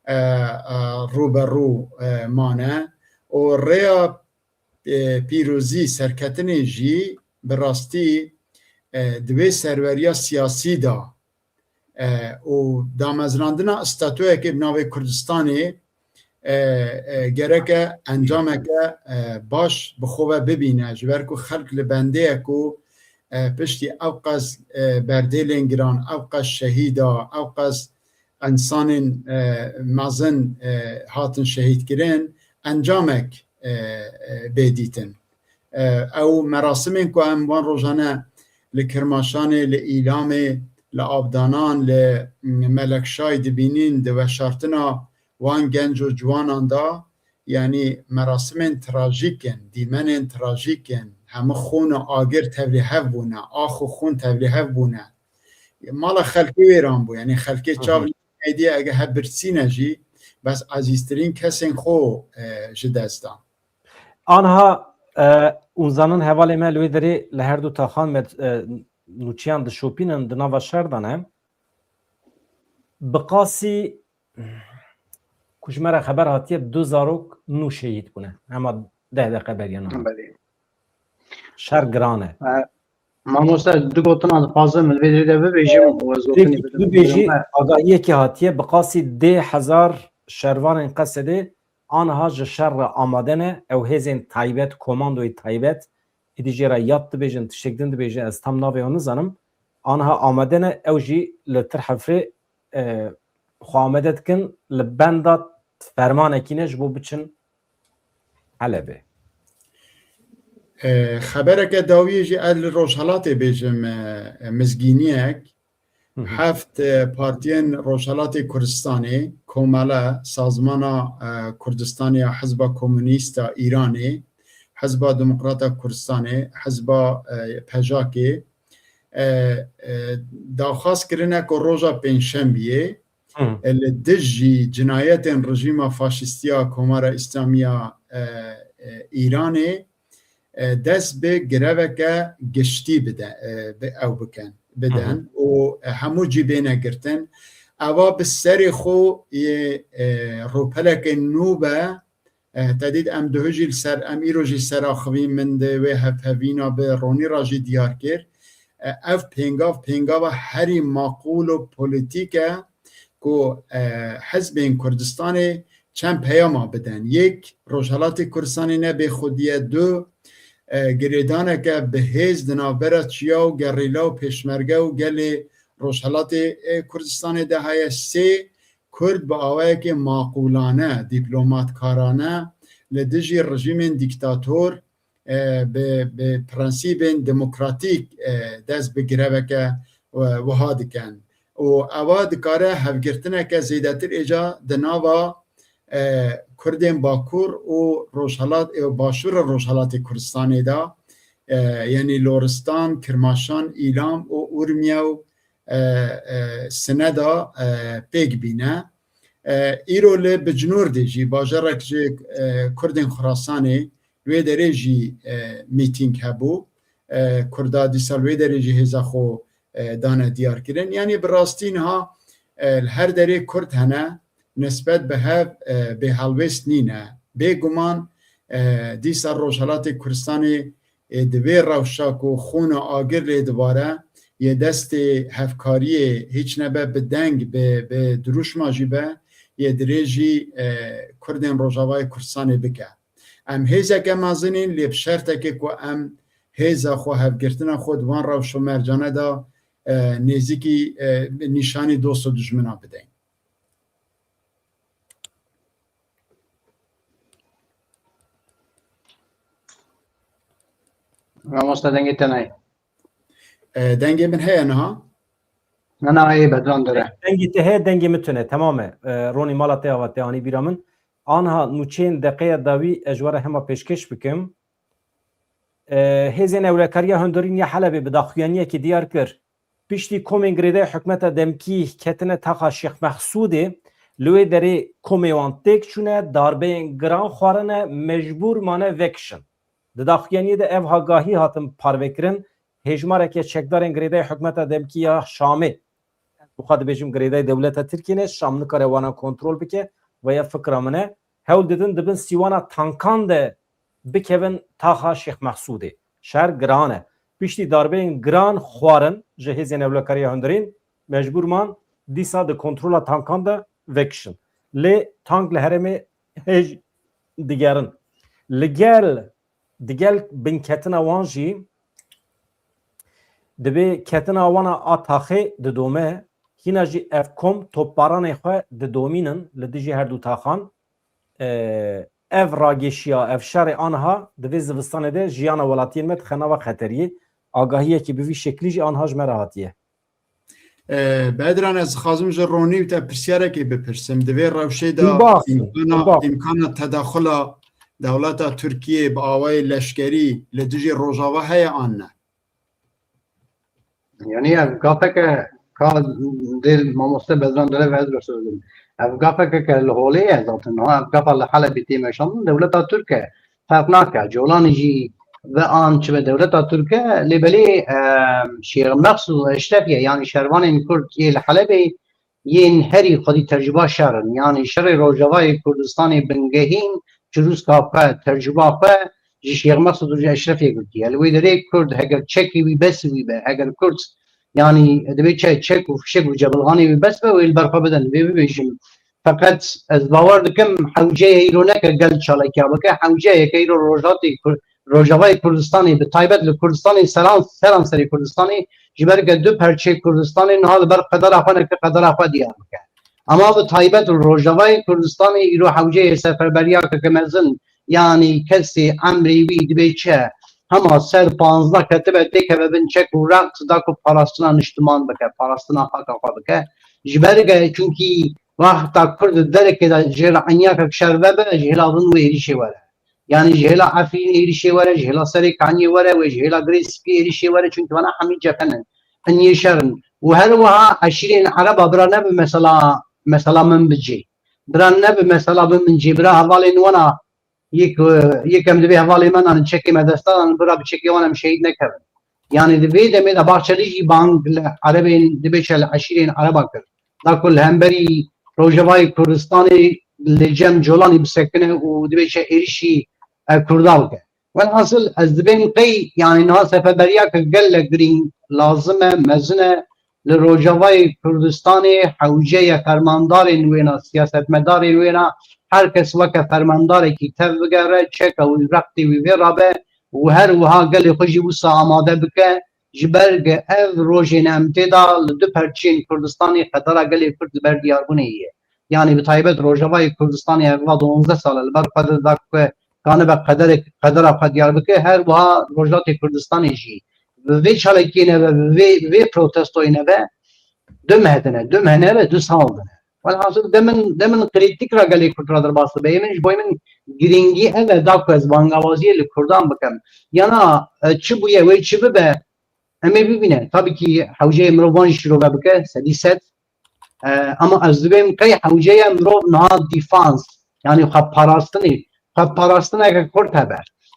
e, e, rûberû, e, mane û rêya, e, pîrozî, serketinê jî bi rastî, e, di wê serweriya siyasî de, e, û damezrandina statuyekê bi navê Kurdistanê, e, e, gereke encameke, e, baş bi xwe ve bibîne, ji ber ku xelk li bendê ye ku, e, piştî ew qas, e, berdêlên giran, ew qas şehîda, ew qas însanên, e, mezin, e, hatin şehîdkirin, encamek, e, e, bê dîtin. E, ew merasimên ku em van rojane li Kirmaşanê, li Îlamê, li Abdanan, li Melekşayê dibînin, di veşartina wan genc û ciwanan de, yanî merasimên trajîk in, dîmenên trajîk in, hemû xûn û agir tevlî hev bûne, ax û xûn tevlî hev bûne. Mala xelkê wêran bû, yanî xelkê Hı hı. çav nediye, ege hev birsîne jî, bes ezîztirîn kesên xwe, e, ji dest dan. Anha, e, hûn zanin hevalê me li wê derê li her du taxan me, e, nûçiyan dişopînin, di nava şer de ne. Bi qasî ku ji me re xeber hatiye, du zarok nû şehîd bûne. Hema deh deqe beriya niha. Belê. Şer giran e. E, mamoste, du gotina dixwazim min vê derê de bibêjim û ez gotinê Bêjî, bidim. Bibêjî, agahiyekî hatiye, bi qasî dê hezar şervanên Qesedê aniha ji şer re amade ne. Ew hêzên taybet, komandoyê taybet, êdî jê re yad dibêjin, tiştek din dibêjin, ez tam navê wan nizanim. Aniha amade ne, ew jî li Tirhefrê, e, xwe amade dikin, li benda fermanekî ne ji bo biçin Helebê. E, xebereke dawiyê jî ez li Rojhelatê bêjim, e, e, mizgîniyek. Hı hı. Heft, e, partiyên Rojhelatê Kurdistanê, Komele, Sazmana, e, Kurdistanê ya Hizba Komûnîst a Îranê, Hizba Demokrata Kurdistanê, Hizba, e, Pejakê, e, e, daxwaz kirine ku roja Pêncşembiyê, Hı. e, li dijî cinayetên rejîma faşîstî ya Komara Îslamî ya, e, e, Îranê, e, dest bi greveke giştî bide, e, bi ew bikin, bidin Hı hı. û, e, hemû cî bêne girtin. Eva bi serê xwe yê, e, rûpeleke nû be, e, te dît em duhû jî li ser, em îro jî ser axivîn min di wê hevpeyvîna bi Ronî re jî diyar kir. E, ev pêngav, pêngava herî maqûl û polîtîk e ku, e, hizbên Kurdistanê çend peyama bidin. Yek, Rojhelatê Kurdistanê ne bêxwedî ye. Du, e, girêdaneke bi hêz di navbera çiya û gerîla û pêşmerge û gelê Rojhelatê, e, Kurdistanê de heye. Sê, Kurd bi awayekê maqûlane, dîplomatkarane li dijî rejîmên dîktator, e, bi, bi prensîbên demokratîk, e, dest bi greveke, e, wiha dikin. Û ewa dikare hevgirtineke zêdetir êca di nava, e, Kurdên Bakur û Rojhelat, e, Başûra Rojhelatê Kurdistanê de, e, yanî Loristan, Kirmaşan, Îlam û Urmiye û, e, e, Sine de, e, pêk bîne. E, îro li Bicnûrdê jî bajarek ji, e, Kurdên Xurasanê wê derê jî, e, mîtîng hebû. E, Kurda dîsa li wê derê jî hêza xwe, e, dane diyar kirin. Yanî bi rastî niha, e, li her derê Kurd hene, nisbet bi hev, e, bêhelwêst nîne. Bêguman, e, dîsa Rojhelatê Kurdistanê, e, di vê rewşa ku xûna agir lê dibare, yê destê hevkariyê hîç nebe bi deng, bi, bi dirûşma jî be, yê dirê jî, e, Kurdên Rojavayê Kurdistanê bike. Em hêzeke mezin in, lê bi şertekê ku em hêza xwe, hevgirtina xwe di van rewş û mercane de, e, nêzîkî, e, nîşanî dost û dijmina bideyn. Mamoste, dengê te nayê. E, dengê min heye niha? Na, na, ê Bedran dere. Dengê te heye, dengê min tune. Temam e. E, Ronî, mala te ava te anî bîra min. Anha nûçeyên deqeya dawî ez ji we re hema pêşkêş bikim. E, Hêzên Ewlekariya Hundirîn ya Helebê bi daxuyaniyekê diyar kir, piştî komên girêdayî hikûmeta demkî ketine taxa Şêx Mexsûdê, li wê derê komê wan têk çûne, darbeyên giran xwarine, mecbûr mane vekişin. Di daxuyaniyê de ev agahî hatin parvekirin, hêjmareke çekdarên girêdayî hikûmeta demkî ya Şamê, bi xwe dibêjim girêdayî dewleta Tirkiyê ne, Şam nikare wana kontrol bike, ve ya fikra min e, hewl didin di bin sîwana tankan de bikevin taxa Şêx Mexsûdê. Şer giran e. Piştî darbeyên giran xwarin ji Hêzên Ewlekariya Hundirîn, mecbûr man dîsa di kontrola tankan de vekişin. Lê tank li herêmê hêj digerin. Li gel, digel binketina wan jî divê ketina wana a taxê didome, hîna jî ev kom topbaranê xwe didomînin li dijî her du taxan. E, ev rageşiya, ev şerê anha di vê zivistanê de jiyana welatiyên me dixe nava xeteriyê. Agahiyekî bi vî şeklî jî anha ji me re hatiye. E, Bedran, ez dixwazim ji Ronî te pirsyarekê bipirsim. Di vê rewşê de Bîbax, îmkana, bîbax. îmkana tedaxula dewleta Tirkiyê bi awayê leşkerî li dijî Rojava heye an ne? Yanî ev gafeke ka dê mamoste Bedran dere ve ez re sözüm. Ev gafeke ke li holê ye zaten. Ha, ev gafa li Helebê tê meşandin, dewleta Tirk e. Ferq nake. Colanî jî ve an çi ve dewleta Tirk e. Lê belê, e, Şêx Mexsûd Eşrefiye, yanî şervanên Kurd yê li Helebê yên herî xwedî tecrûba şer in. Yanî şerê Rojavayê Kurdistanê bingehîn çirûska xwe, tecrûba xwe ji Şêx Mexsûd û ji Eşrefê girtiye. Li wê derê Kurd heger çekê wî bes wî be, heger Kurd, yanî, divê çe-, çek û fişek û cebilxanê wî bes be, wê li ber xwe bidin. Vê bibêjim. Feqet ez bawer dikim hewce ye îro neke gel çalakiya bike, hewce ye ke îro Rojhatê Kur-, Rojavayê Kurdistanê, bi taybet li Kurdistanê seran-, seranserê Kurdistanê, ji ber ke du perçeyê Kurdistanê niha li ber qedera xwe neke qedera xwe diyar bike. Ama bi taybet li Rojavayê Kurdistanê îro hewce ye seferberiyeke mezin, yanî kesê emrê wî dibê çi, hema ser panzdeh ketibe têkeve bin çek û reqs da ku parastina niştiman bike, parastina xaka xwe bike. Ji ber ke çunkî wexta Kurd di derekê de jê re enyakek şer vebe, ji hêla bin wê êrîşê were. Yanî ji hêla Efrînê êrîşê were, ji hêla Serê Kaniyê were, wê ji hêla Girê Spî êrîşê were, çunkî vana hemî cephe ne. Hin yê şer in. Û her wiha eşîrên Ereba bira nebe mesela, mesela min bicê. Bira nebe mesela bi min cê. Bira hevalên wana yek, yek em dibê hevalê me nan çekê me dest dan, bira bi çekê wan em şehîd nekevin. Yanî di vê demê de Bahçelî jî bang li Erebên dibê çe li eşîrên Ereba kir. Da ku li hemberî Rojavayê Kurdistanê li cem Colanî bisekine û dibê çe êrişî, e, Kurda bike. Welhasil ez dibêm qey, yanî niha seferberiyeke gelek girîng lazim e, mezin e. Li Rojavayê Kurdistanê hewce ye fermandarên wêna, siyasetmedarên wêna, her kes weke fermandarekî tev bigere, çeka wî, rextê wî vê rabe û her wiha gelê xwe jî wisa amade bike, ji ber ge ev rojên em tê de li du perçeyên Kurdistanê qedera gelê Kurd li ber diyarbûnê ye. Yanî bi taybet Rojavayê Kurdistanê ev va duwazdeh sal e li ber xwe de da ku kanibe qederek, qedera xwe diyar bike, her wiha Rojhilatê Kurdistanê jî bi vê çalakiyê nebe, bi vê, bi vê protestoyê nebe, du meh dine, du meh nebe, du sal dine. Welhasil de min, de min krîtîk ra gelê Kurd ra derbas dibe. Yê min ji bo min girîngî ev e da ku ez bangawaziyê li Kurdan bikim. Yana, e, çi bûye, wê çi bibe, em ê bibîne. Tabî kî hewceyê mirov van jî şîrove bike, sedî sed. E, ama ez dibêm qey hewce ye mirov niha defans, yanî xwe parastinê, xwe parastineke kurt hebe.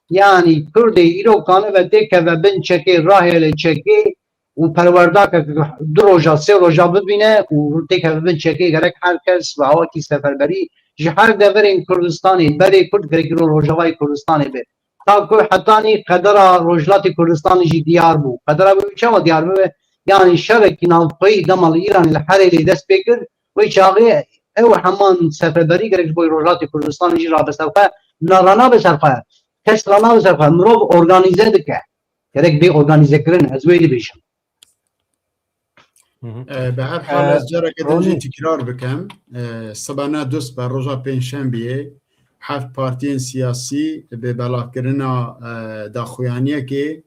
Yanî Kurdê îro kanibe têkeve bin çekê, rahêle çekê û perwerdakeke du roja, sê roja bibîne û têkeve bin çekê, gerek her kes bi awakî seferberî ji her deverên Kurdistanê, berê Kurd gerek îro Rojavayê Kurdistanê be. Ta ku hetanî qedera Rojhilatê Kurdistanê jî diyar bû. Qedera wê çawa diyar bibe? Yanî şerekî navxweyî dema li Îranê li Herêlê dest pê kir, wê çaxê ew heman seferberî gerek ji bo Rojhilatê Kurdistanê jî rabe ser xwe, na ranabe ser xwe. Kes ranabe ser xwe. Mirov organîze dike. Gerek bê organîzekirin, ez wê dibêjim. E, bi her hal ez careke din jî tikrar bikim. E, sibena duspe, roja pêncşembiyê, heft partiyên siyasî bi belavkirina, e, daxuyaniyekê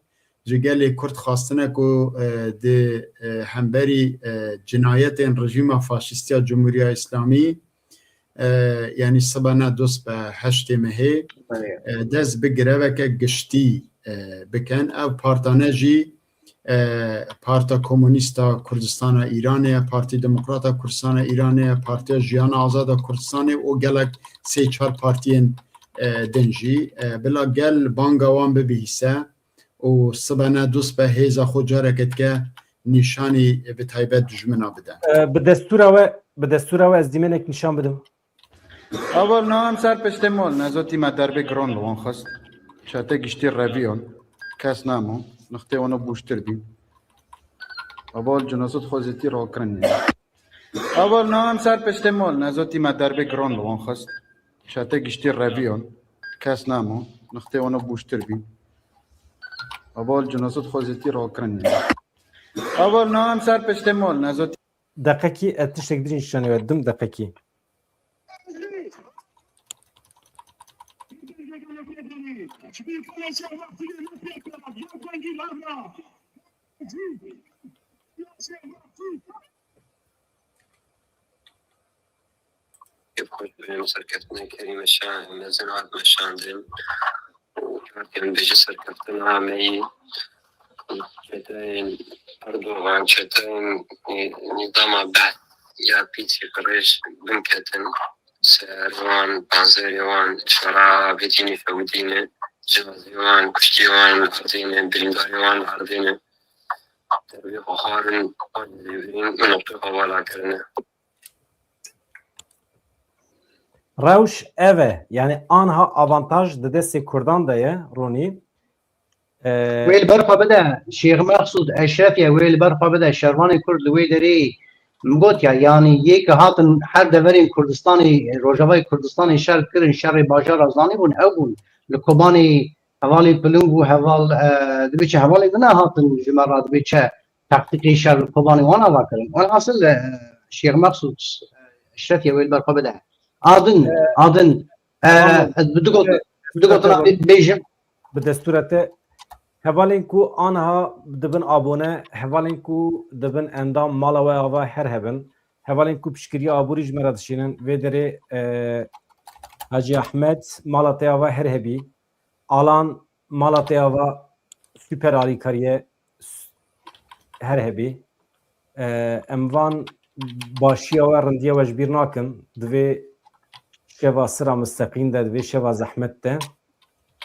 ji gelê Kurd xwastine ku, e, di, e, hemberî, e, cinayetên rejîma faşîstiya Cumhuriya Îslamî, e, yanî sibe ne dust be heştê mehê, e, dest bi greveke giştî, e, bikin. Ev partane jî, e, Parta Komûnîsta Kurdistana Îranê ye, Partî Demokrata Kurdistana Îranê ye, Partiya Jiyana Azada Kurdistanê û gelek sê çar partiyên, e, din jî. E, bila gel banga wan bibihîse û sibe ne dust be hêza xwe careke dike nîşanî bi taybet dijmina bide. E, bi destûra we, bi destûra we ez dîmenek nîşan bidim. Heval niha em ser piştê mal nezotî me derbê giran li wan xist. Çete giştî reviyan. Kes nemo. Nixtê wana bûştir bî. Heval cinasat xwe zêtî rakirin ye. Heval niha em ser piştê mal nezotî me derbê giran li wan xist. Çete giştî reviyan. Kes nemo. Nixtê wana bûştir bî. Heval cinasat xwe zêtî rakirin ye. Heval niha em ser piştê mal nezotî. Deqekî ez tiştek din nîşanî we dim deqekî. Serkeftinê Kerîme Şah, mezin hat meşandin. Em bêje serkeftina me yî çeteyên Erdogan, çeteyên, e, nîzama Ba'th ya pîsî qirêj binketin ser wan, panzerê wan, şera vê dînî fewdîne, cihazê wan, kuştî wan ardîne, birîndarê wan ardîne. Derbê xwe xwarin, wan lêvirîn û noqtê xwe vala kirine. Rewş ev e. Yani anha avantaj di destê Kurdan de ye, Ronî. Ee, Wê li ber xwe bide, Şêx Mexsûd Eşrefî ye, wê li ber xwe bide, şervanê Kurd li wê derê min got ya, yanî yê ke hatin her deverên Kurdistanê, Rojavayê Kurdistanê şer kirin, şerê bajara zanîbûn, ew bûn. Li Kobanê hevalê Piling û heval, e, dibê çi hevalê din hatin ji me re dibê çi taktîkê şer li Kobanê wan ava kirin. Welhasil, e, Şêx Mexsûd, e, Eşrefî ye, wê li ber xwe bide. Adin, E, adin, e, tamam. Ez bi du got-, E, bi du gotina bê-, bêjim. Bi destûra te, hevalên ku anha dibin abone, hevalên ku dibin endam mala we ava her hebin, hevalên ku piştgiriya aborî ji me re dişînin, vê derê, e, Hacî Ahmed mala te ava her hebî, Alan mala te ava super alîkariye s-, her hebî. E, em van başiya we, rindiya we ji bîr nakin. Divê şeva sira misteqîm de, divê şeva zehmet de.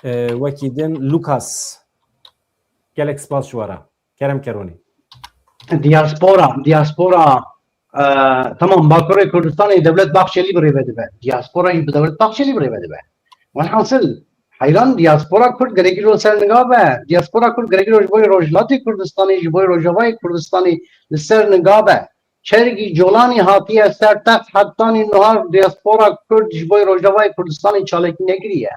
E, wekî din Lukas, gelek spas ji we re. Kerem Keronî. Diaspora, diaspora, e, tamam, Bakurê Kurdistanê Dewlet Bahçelî bi rê ve dibe. Diaspora jî bi Dewlet Bahçelî bi rê ve dibe. Welhasil, heyran diaspora Kurd gerekî ji ser niga be. Diaspora Kurd gerekî ji bo Rojhilatê Kurdistanê, ji bo Rojavayê Kurdistanê li ser niga be. Çergî Colanî hatiye ser text, hetanî nuha diaspora Kurd ji bo Rojavayê Kurdistanê çalakî nekiriye.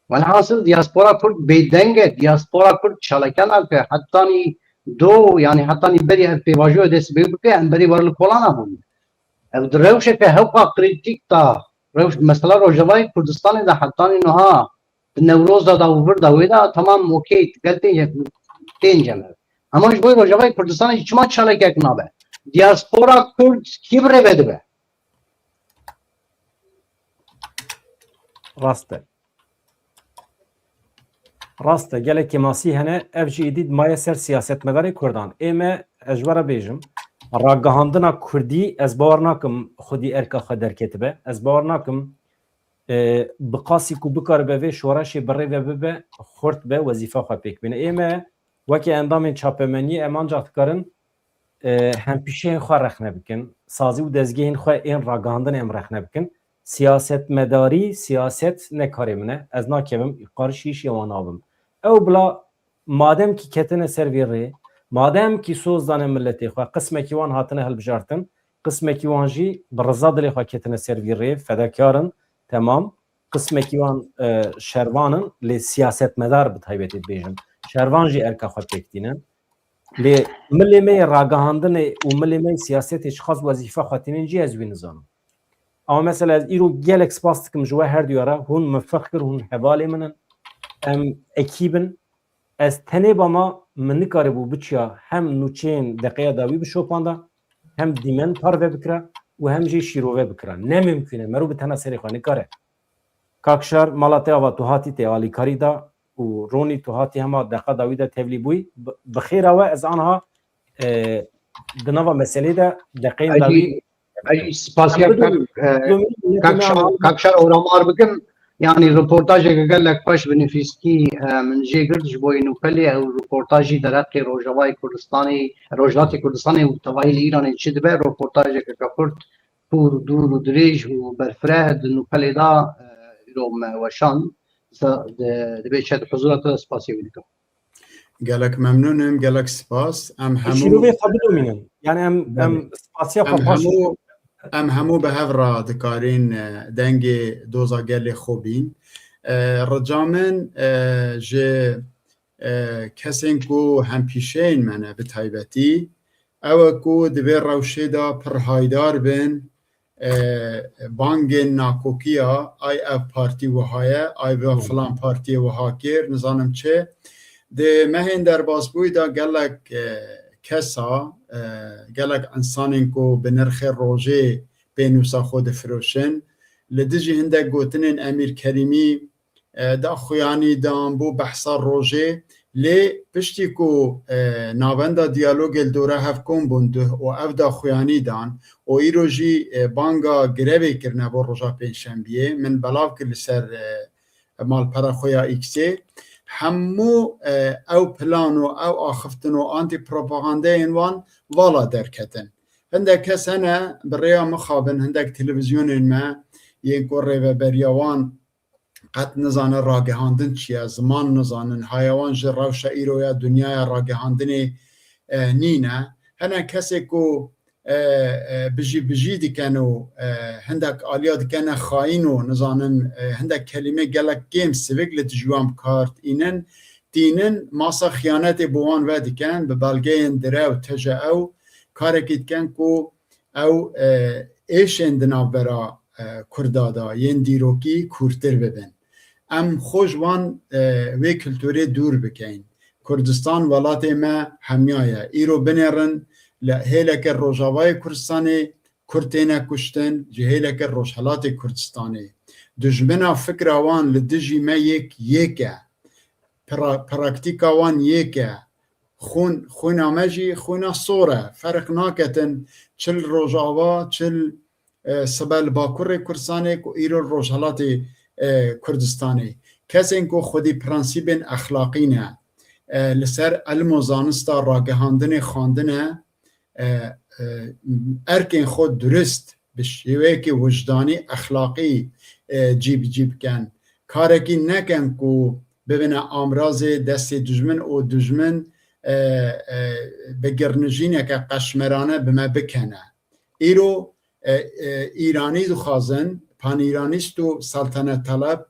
Welhasil diaspora Kurd bêdeng e, diaspora Kurd çaleke nake, hetanî do, yanî hetanî berî ev pêvajoya dest pê bike, em berî wer li kolana bûn. Ev di rewşeke hewqa krîtîk da, rewş, mesela Rojavayê Kurdistanê de hetanî niha di Newroz de da û vir da wê de, tamam, okey, gel tên, tên cem ev. Ama ji bo Rojavayê Kurdistanê jî çima çalekek nabe? Diaspora Kurd kî bi rê ve dibe? Rast e. Rast e, gelek kêmasî hene. Ev jî êdî maye ser siyasetmedarê Kurdan. Ê me, ez ji we re bêjim, ragihandina Kurdî, ez bawer nakim xwedî erka xwe derketibe. Ez bawer nakim, e, bi qasî ku bikaribe vê şoreşê bi rê ve bibe, xurt be, wezîfa xwe pêk bîne. Ê me weke endamên çapemeniyê em ancax dikarin, e, hempîşeyên xwe rexne bikin, sazî û dezgehên xwe ên ragihandinê em rexne bikin. Siyasetmedarî, siyaset ne karê min e. Ez nakevim, qarşî îşê wan nabim. Ew bila, madem kî ketine ser vî rê, madem kî soz dane miletê xwe, qismekî wan hatine hilbijartin, qismekî wan jî bi riza dilê xwe ketine ser vî rê, fedakar in, temam. Qismekî wan, e, şervan in, lê siyasetmedar bi taybetî dibêjim. Şervan jî erka xwe pêk tînin. Lê milê me yê ragihandinê û milê me yê siyasetê çiqas wezîfa xwe tînin jî ez wî nizanim. Ama mesela ez îro gelek spas dikim ji we her duya re. Hûn min fehm kir, hûn hevalê min in. Em ekîb in. Ez tenê bama min nikaribû biçiya hem nûçeyên deqeya dawî bişopanda, hem dîmen parve bikira û hem jî şîrove bikira. Ne mimkûn e, mero bi tena serê xwe nikare. Kakşar, mala te ava tu hatî te alîkarî da û ronî tu hatî hema deqa dawî de tevlî bûyî. Bi, bi xêra we ez anha, e, di nava meselê de deqeyên dawî. Ey, spasiya kak, e, Kakşar, Kakşar oramar bikim. Yani reportajeke gelek xweş bi nifîskî, e, min jê girt ji bo Nûpelê, ew reportajî derheqê Rojavayê Kurdistanê, Rojhilatê Kurdistanê û tevayî li Îranê çi dibe, reportajeke kurt, pûr, dûr û dirêj û berfireh di Nûpelê de, e, îro me weşand. Dibê çet huzura te spasê wî dikim. Gelek memnûn im, gelek spas. Em hemû şîrovê xwe bidomînin. Yani em, em spasiya xwe paş hemû, em hemû bi hev re dikarîn, e, dengê doza gelê xwe bîn. E, rica min, e, ji, e, kesên ku hempîşeyên me ne bi taybetî, ew e ku di vê rewşê de pir haydar bin, e, bangên nakokiya, ay ev partî wiha ye, ay ve filan partiyê wiha kir, nizanim çi. Di mehên derbasbûyî de gelek, e, kesa, e, gelek insanên ku bi nirxê rojê pênûsa xwe difiroşin, li dijî hindek gotinên Emîr Kerîmî, e, daxuyanî dan, bû behsa rojê. Lê piştî ku, e, navenda diyalogê li dora hev kom bûn duh û ev daxuyanî dan û îro jî, e, banga grevê kirine bo roja pêncşembiyê, min belav kir li ser, e, malpera xwe ya X-ê. Hemû, e, ew plan û ew axiftin û antîpropagandeyên wan vala derketin. Hindek kes hene, bi rêya mixabin, hindek televîzyonên me yên ku rêveberiya wan qet nizane ragihandin çi ye, ziman nizanin, haya wan ji rewşa îro ya dinyaya ragihandinê, e, nîne. Hene kesê ku, e, e, bijî bijî dikin û, e, hindek aliya dikene xayîn û nizanin, e, hindek kelîmê gelek kêm sivik li dijî wan bi kar tînin, tînin, masa xiyanetê bo wan vedikin, bi belgeyên dire û T J ew karekî dikin ku ew, e, êşên di navbera, e, Kurda de yên dîrokî kûrtir bibin. Em xwe ji wan, e, wê kulturê dûr bikeyin. Kurdistan welatê me hemiya ye. Îro binêrin li hêleke Rojavayê Kurdistanê Kurd têne kuştin, ji hêleke Rojhelatê Kurdistanê. Dijmina fikra wan li dijî me yek, yek e. Pra-, praktîka wan yek e. Xûn, xwîna me jî xwîna sor e. Ferq naketin çi li Rojava, çi li, e, sibe li Bakurê Kurdistanê ku îro li Rojhelatê, e, Kurdistanê. Kesên ku xwedî prensîbên exlaqî ne, e, li ser ilm û zanista ragihandinê xwendine, e, e, erkên xwe durist bi şêweyekî wijdanî, exlaqî, e, cî bi cî bikin. Karekî nekin ku bibine amrazê destê dijmin û dijmin, e, e, bi girnijîneke qeşmerane bi me bikene. Îro, e, e, Îranî dixwazin, panîranîst û seltenettaleb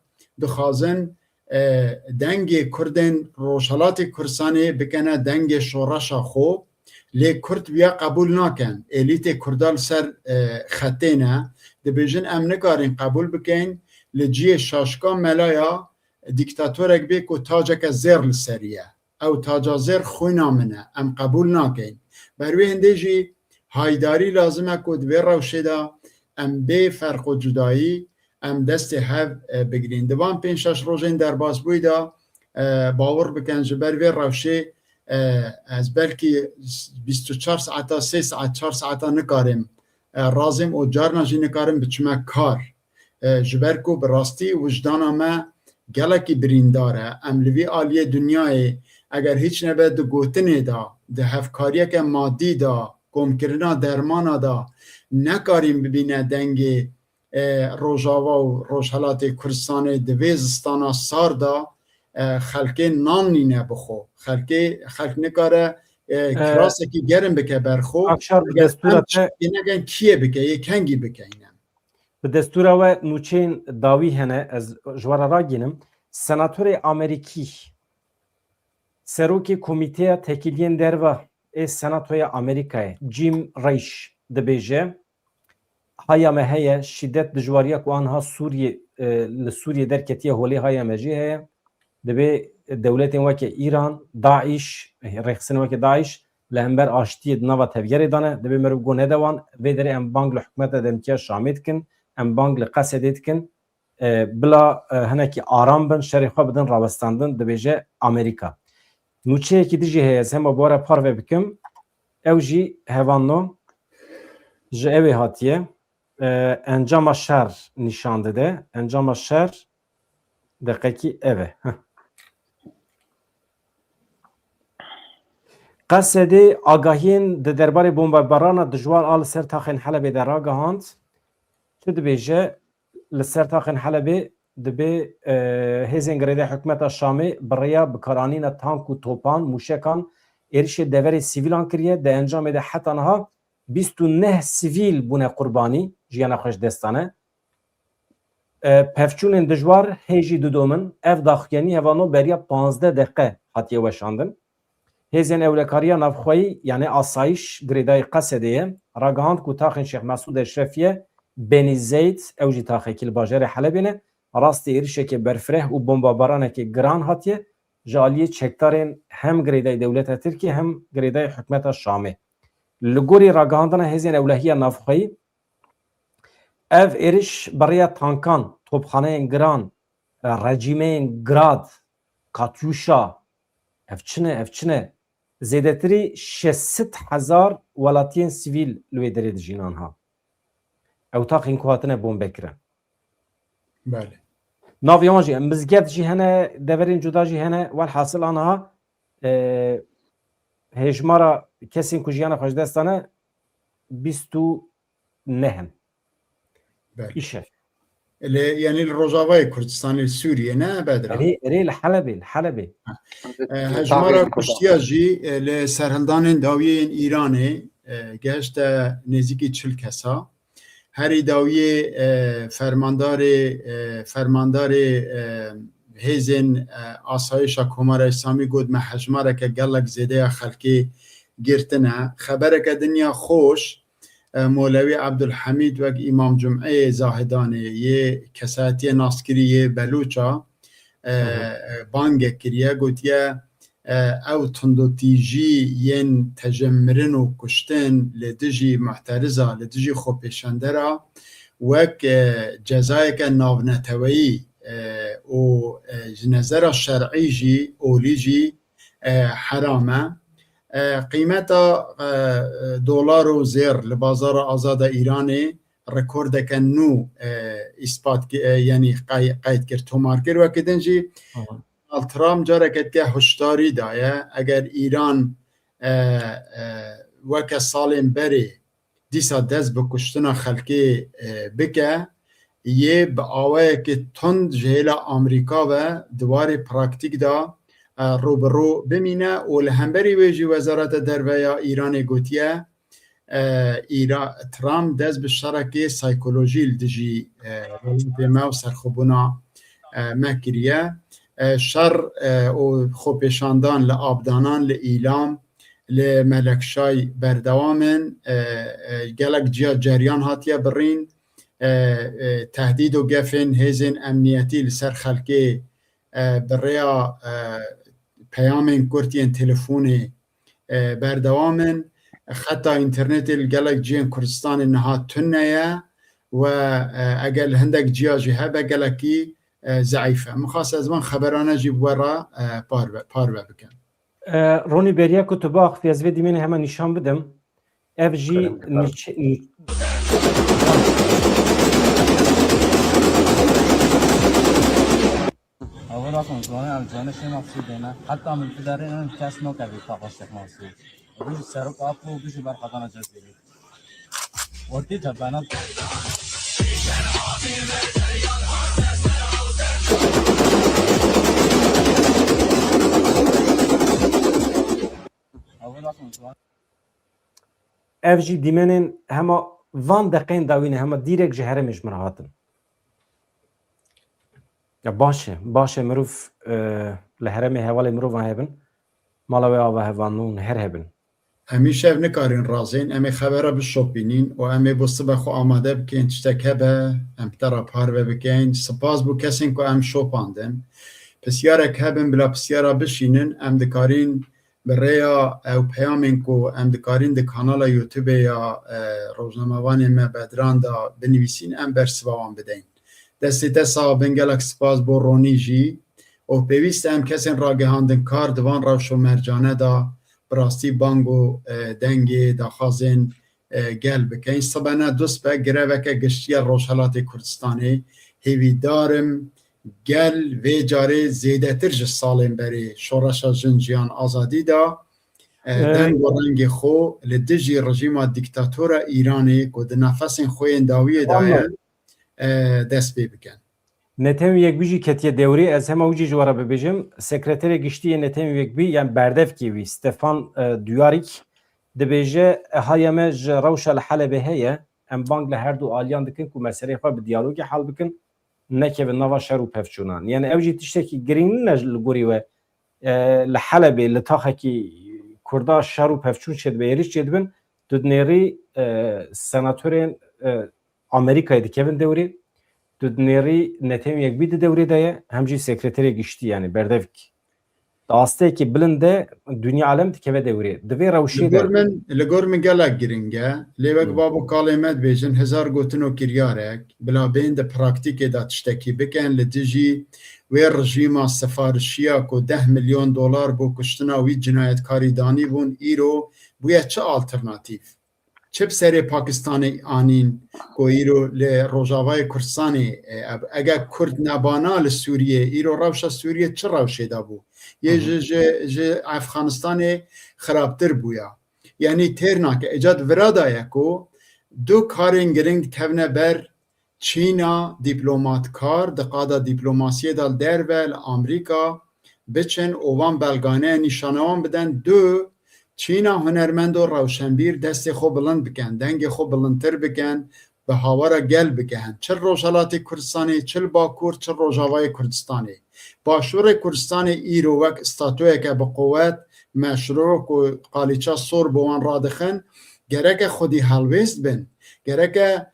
dixwazin, e, dengê Kurdên Rojhelatê Kurdistanê bikene dengê şoreşa xwe, lê Kurd wiya qebûl nakin. Elîtê Kurda li ser, e, xetê ne. Dibêjin, em nikarin qebûl bikeyin, li cihê şaşka melaya dîktatorek bê ku taceke zêr li serî ye. Ew taca zêr xwîna min e. Em qebûl nakeyin. Ber wê hindê jî haydarî lazim e ku di vê rewşê de em bê ferq û cudayî em destê hev, e, bigirîn. Di van pênc şeş rojên derbasbûyî de, e, bawer bikin, ji ber vê rewşê, e, ez belkî bîst û çar saeta, sê saet, çar saeta nikarim, e, razêm û carna jî nikarim biçime kar. E, ji ber ku bi rastî wijdana me gelekî birîndar e. Em li vî aliyê dinyayê eger hîç nebe di gotinê de, di hevkariyeke madî de, komkirina dermana de nekarîn bibîne dengê, e, Rojava û Rojhelatê Kurdistanê di vê zistana sar de, e, xelkê nan nîne bi xwe. Xelkê, xelk nikare, e, E, kirasekî germ bike ber xwe. Akşar, bi destûra te, kê nekin kiyê bike, yê kengî bike îne. Bi destûra we nûçeyên dawî hene, ez ji we re ragînim. Senatorê Amerîkî, serokê Komîteya Tekîliyên Derve ê Senatoya Amerîkayê, Jim Risch, dibêje, haya me heye, şîdet, dijwariya ku anha Sûriyê, e, li Sûriyê derketiye holê haya me jî heye. Dibê dewletên weke Îran, DAIŞ, rêxistinên weke DAIŞ li hember aştiyê di nava tevgerê de ne. Dibê meriv got nede wan, vê derê em bang li hikûmeta demkî ya Şamê dikin, em bang li Qesedê dikin, e, bila, e, hinekî aram bin, şerê xwe bidin rawestandin, dibêje Amerîka. Nûçeyekî dijî heye, ez hema bi we re parve bikim. Ew jî hevalno ji ew ê hatiye. E, encama şer nîşan dide. Encama şer deqekî ev e. Heh. Qesedê agahiyên di derbarê bombebarana dijwar a li ser taxên Helebê de ragihand. Çi dibêje? Li ser taxên Helebê dibê, e, hêzên girêdayî hikûmeta Şamê bi rêya bikaranîna tank û topan, mûşekan êrişê deverê sivîlan kiriye. Di encamê de heta niha bîst û neh sivîl bûne qurbanî, jiyana xwe ji dest dane. E, pevçûnên dijwar hê jî didomin. Ev daxuyanî hevalno beriya panzdeh deqe hatiye weşandin. Hêzên ewlekariya navxweyî, yanî asayîş, girêdayî Qesedê ye, ragihand ku taxên Şêx Mesûd Eşrefiye Benî Zeyd, ew jî taxekî li bajarê Helebê ne, rastî êrişeke berfireh û bombabaraneke giran hatiye ji aliyê çekdarên hem girêdayî dewleta Tirkiyê hem girêdayî hikûmeta Şamê. Li gorî ragihandina hêzên ewlehiya navxweyî, ev êriş bi rêya tankan, topxaneyên giran, e, recîmeyên Grad, Katyuşa, ev çi ne, ev çi ne? Zêdetirî şeş sed hezar welatiyên sivîl li wê derê dijîn anha. Ew taxên ku hatine bombe kirin. Belê. Navê wan jî, mizgeft jî hene, deverên cuda jî hene. Welhasil anha, e, hêjmara kesên ku jiyana xwe ji dest dane bîst û neh in. Belê. Îşev. Li, yanî li Rojavayê Kurdistanê, li Sûriyê ne, Bedran? Erê, erê, li Helebê, li Helebê. E, hejmara kuştiya jî, e, li serhildanên dawiyê yên Îranê, e, gehişte nêzîkî çil kesa. Herî dawiyê, e, fermandarê, e, fermandarê, e, hêzên, e, asayişa Komara Îslamî got, me hejmareke gelek zêde ya xelkê girtine. Xebereke din ya xweş, e, Molewî Abdulhamîd wek Îmam Cumeyê Zahidanê yê kesayetiyê naskirî yê Belûça, e, Hı hı. e, bangek kiriye, gotiye, e, ew tundotîjî yên tecemirin û kuştin li dijî muhteriza, li dijî xwepêşandera wek, e, cezayeke navneteweyî, e, û, e, ji nezera şer'î jî, olî jî, e, heram e. E, qîmeta, e, dolar û zêr li bazara azada Îranê rekordeke nû, e, îspat ki-, e, yanî qey-, qeyd kir, tomar kir. Wekî din jî Hı hı. Donald Trump careke dike huşdarî daye, eger Îran, e, e, weke salên berê dîsa dest bi kuştina xelkê, e, bike, yê bi awayekî tund ji hêla Amerîka ve di warê praktîk de, e, rû bi rû bimîne û li hemberî wê jî Wezareta Derve ya Îranê gotiye, e, Îra-, Trump dest bi şerekê saykolojî li dijî, e, welatê me û serxwebûna, e, me kiriye. E, şer, e, û xwepêşandan li Abdanan, li Îlam, li Melekşay berdewam in. E, e, gelek ciya ceryan hatiye birîn. E, e, tehdîd û gefên hêzên emniyetî li ser xelkê, e, bi rêya, e, peyamên kurt yên telefonê, e, berdewam in. Xeta înternetê li gelek cihên Kurdistanê niha tune ye we, e, eger li hindek ciya jî hebe, gelekî, e, zeîf e. Min xwest ez van xeberane jî bi we re, e, parve, parve bikim. E, Ronî, beriya ku tu biaxivî, ez vê dîmenê hema nîşan bidim. Ev jî Kerem, nîçe-, nî-, Ew rakin ziwanê em ziwanê Şêx Mesûdê ne. Heta min tu derê ne kes nakevî taxa Şêx Mesûd. Ew jî serok apo, ew jî berxwedana Cezîrê. Wekî te bena. Ew rakin ziwan. Ev jî dîmenên hema van deqeyên dawî ne, hema dîrek ji herêmê ji min re hatin. Ya baş e, baş e mirov, e, li herêmê hevalê mirovan hebin, mala wê ava hevalno hûn her hebin. Em îşev nikarin razên, em ê xebera bişopînin û em ê bo sibe xwe amade bikin, tiştek hebe, em bi te re parve bikin. Spas bo kesên ku em şopandin. Pisyarek hebin, bila pisyara bişînin, em dikarîn bi rêya ew peyamên ku em dikarîn di kanala YouTube ya, e, rojnamevanê me Bedran de binivîsîn, em bersiva wan bideyn. Destê te sax bin, gelek spas bo Ronî jî. Û pêwîst e em kesên ragihandin kar di van rewş û mercane de bi rastî bang û, e, dengê daxwazên, e, gel bikin. Sibene dust be greveke giştî ya Rojhelatê Kurdistanê. Hêvîdar im gel vê carê zêdetir ji salên berê Şoreşa Jin Jiyan Azadî de, e, E, deng û rengê xwe li dijî rejîma dîktatora Îranê ku di nefesên xwe yên dawiyê de ye, Muhammed. e, dest pê bikin. Netewên Yekbûyî jî ketiye dewrê. Ez hema wî jî ji we re bibêjim. Sekreterê Giştî yê Netewên Yekbûyî, yan berdevkê wî, Stefan, e, Dujarric, dibêje, eha ya me ji rewşa li Helebê heye. Em bang li her du aliyan dikin ku meseleyê xwe bi diyalogê hel bikin, nekevin nava şer û pevçûnan. Yani ew jî tiştekî girîng nîne li gorî we. E, li Helebê, li taxekî Kurda şer û pevçûn çêdibe, êrîş çêdibin, tu dinêrî, e, senatorên, e, Amerîkayê dikevin dewrê, tu dinêrî Netewên Yekbûyî di dewrê de ye, hem jî sekreterê giştî, yani berdevk. Di asteyekî bilind de dinya alem dikeve dewrê. Di vê Li rewşê de gor min, li gor min gelek giring e. Lê wek Hı. bavo kalê me dibêjin, hezar gotin û kiryarek, bila bên di praktîkê de tiştekî bikin, li dijî wê rejîma sifarişiya ku deh milyon dolar bo kuştina wî cinayetkarî danîbûn, îro bûye çi alternatîf? Çi bi serê Pakistanê anîn ku îro li Rojavayê Kurdistanê, e, ev, eger Kurd nebana li Sûriyê, îro rewşa Sûriyê çi rewşê de bû? Yê Hı hı. ji, ji, ji Efxanistanê xirabtir bûya. Yanî têr nake. Îca di vira de ye ku du karên giring tevne ber Çîna, dîplomatkar di qada dîplomasiyê de li derve, li Amerîka biçin û van belganeya nîşanewan bidin. Du, Çîna hunermend û rewşenbîr destê xwe bilind bikin, dengê xwe bilindtir bikin, bi hawara gel bigihin. Çi li Rojhelatê Kurdistanê, çi li Bakur, çi li Rojavayê Kurdistanê. Başûrê Kurdistanê îro wek statuyeke bi quwet, meşrû ku qalîça sor bi wan radixin, gereke xwedî helwêst bin. Gereke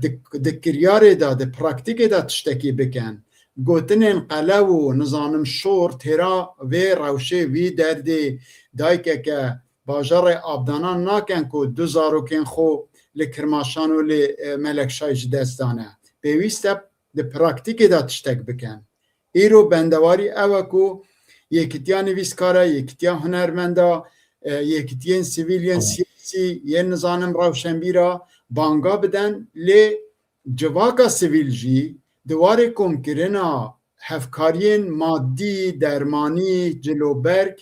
di, di kiryarê de, di praktîkê de tiştekî bikin. Gotinên qelew û nizanim şor têra vê rewşê, vî derdê dayikeke bajarê Abdanan nakin ku du zarokên xwe li Kirmaşan û li, e, Melekşahê ji dest dane. Pêwîst e di praktîkê de tiştek bikin. Îro bendewarî ew e ku yekitiya nivîskara, yekitiya hunermenda, e, yekitiyên sivîl yên Tamam. siyasî, yên nizanim rewşenbîra banga bidin, lê civaka sivîl jî di warê komkirina hevkariyên madî, dermanî, ciloberg,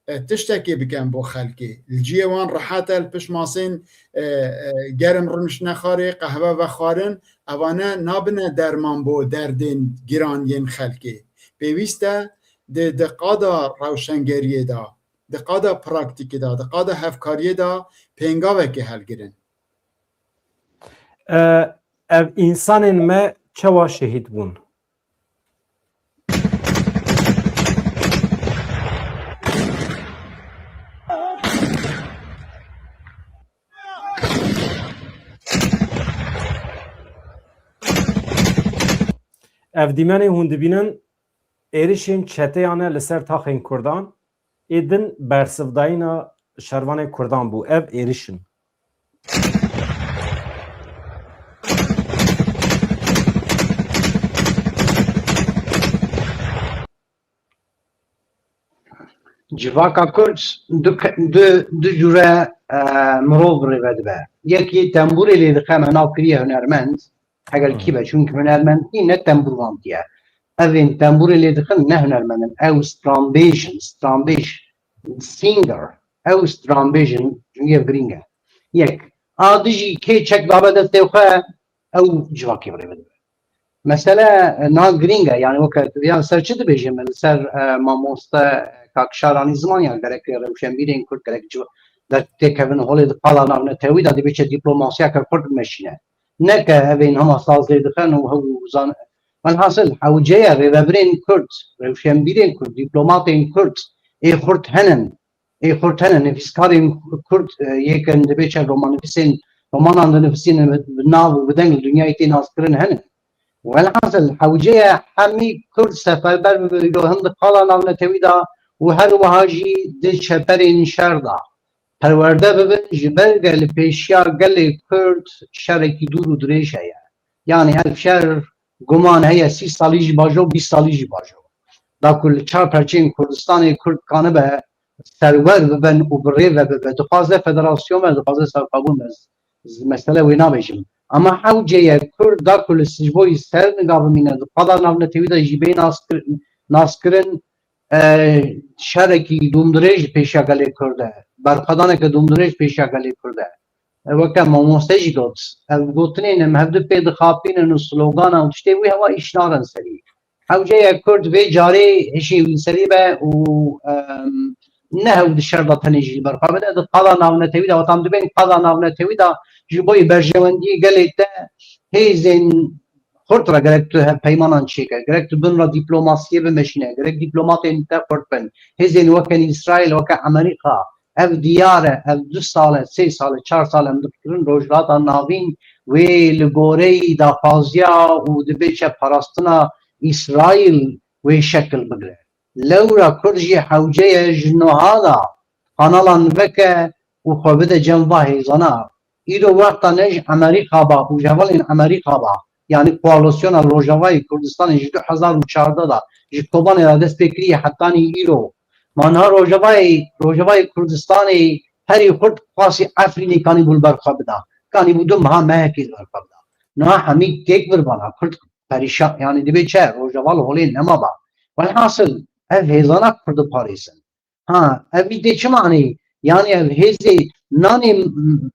e, tiştekê bikin bo xelkê. Li ciyê wan rehet e, li pişt masên, e, e, germ rûniştine xwarê, qehwe vexwarin, evane nabine derman bo derdên giran yên xelkê. Pêwîst e di, di qada rewşengeriyê de, di qada praktîkê de, di qada hevkariyê de pêngavekê helgirin. E, ev însanên me çawa şehîd bûn? Ev dîmenê hûn dibînin, êrişên çeteyan e li ser taxên Kurdan, ê din bersivdayîna şervanê Kurdan bû. Ev êriş in. Civaka Kurd du ke-, du, du cure, e, mirov bi rê ve dibe. Yekî tembûrê lê dixe, me nav kiriye hunermend, eger Hı. kî be, çunki hunermendî ne tembûrvantî ye. Evên tembûrê lê dixin ne hunermend in. Ew stranbêj in, stranbêj, singer. Ew stranbêj in, cûyê girîng e. Yek. A dijî kê çek dabe destê xwe, ew civakê bi rê ve dibe. Mesele, e, na girîng e, yani weke, ya ser çi dibêjim, li ser, e, mamoste, e, Kak Şaranî ziman ya gerek rewşenbîrên Kurd, gerek civ-, dertêkevin holê di qala navnetewî de dibê çi dîplomasiyeke Kurd bimeşîne. Neke evên hema saz lê dixin û hew zan-, welhasil, hewce ye rêvebirên Kurd, rewşenbîrên Kurd, dîplomatên Kurd, ê Kurd henin. Ê Kurd hene, nivîskarên Kurd, e, yê ke dibê çend romannivîsên, romanan dinivîsînin bi nav û bi deng li dinyayê tê naskirin hene. Welhasil, hewce ye hemî Kurd seferber bibin, îro hin di qala navnetewî de û her wiha jî di çeperên şer de perwerde bibin, ji ber ge li pêşiya gelê Kurd şerekî dûr û dirêj heye. Yanî ev şer guman heye sî salî jî bajo, bîst salî jî bajo. Da ku li çar perçeyên Kurdistanê Kurd kanibe serwer bibin û bi rê ve bibe. Dixwaze federasyon be, dixwaze serxwebûn be. Ez mesele wê nabêjim. Ama hewce ye Kurd da ku li ji bo yî ser niga bimîne, di qada navnetewî de jî bê naskir-, naskirin, e, şerekî dûmdirêj li pêşiya gelê Kurd e. Berxwedaneke dûmdirêj pêşiya gelê Kurd e. E, weke mamoste jî got, ev gotinên em hevdu pê dixapînin û slogana û tiştê wî hewa îş narin serî. Hewce ye Kurd vê carê hişê wî serî be û, em, ne hew di şer de tenê jî li ber xwe bide. Di qada navnetewî de, watan dibên qada navnetewî de ji bo yî berjewendiyê gelê te hêzên xurt re gerek tu hevpeymanan çêke, gerek tu bin re dîplomasiyê bimeşîne, gerek dîplomatên te xurt bin. Hêzên weke Îsraîl, weke Amerîka, ev diyar e, ev du sal e, sê sal e, çar sal e, em difikirin Rojhilata Navîn wê li goreyî daxwaziya û dibê çeparastina Îsraîl wê şekil bigire. Lewra Kurd jî hewce ye ji nuha de kanalan veke û xwe bide cem va hêzana. Îro wexta ne ji Amerîka ba û ji hevalên Amerîka ba, yanî koalîsyona Rojavayê Kurdistanê ji du hezar û çardeh de ji Kobanê re dest pê kiriye hetanî îro. Ma niha Rojavayê, Rojavayê Kurdistanê herî xurt qasî Efrînê kanîbû li ber xwe bida. Kanîbû du meha mehekê li ber xwe bida. Niha hemî têk vir vana Kurd perîşan, yanî dibê çi? Rojava li holê nema ba. Welhasil ev hêzana Kurd diparêzin. Ha, ev îdê çi maneyê? Yanî ev hêzê nanê m-,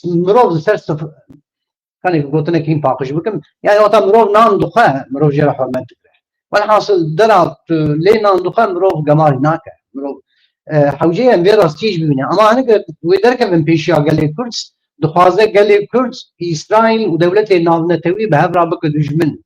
mirov li ser sif-, kanê gotinek hîn paqij bikim. Yanî wata mirov nan dixwe, mirov jê re hurmet dikire. Welhasil dera tu lê nan dixwe, mirov gemarî nake. Mirov, e, hewce ye em vê rastiyê jî bibîne. Ama hinek wê derkevin pêşiya gelê Kurd, dixwaze gelê Kurd Îsraîl û dewletê navnetewî bi hev re bike dijmin.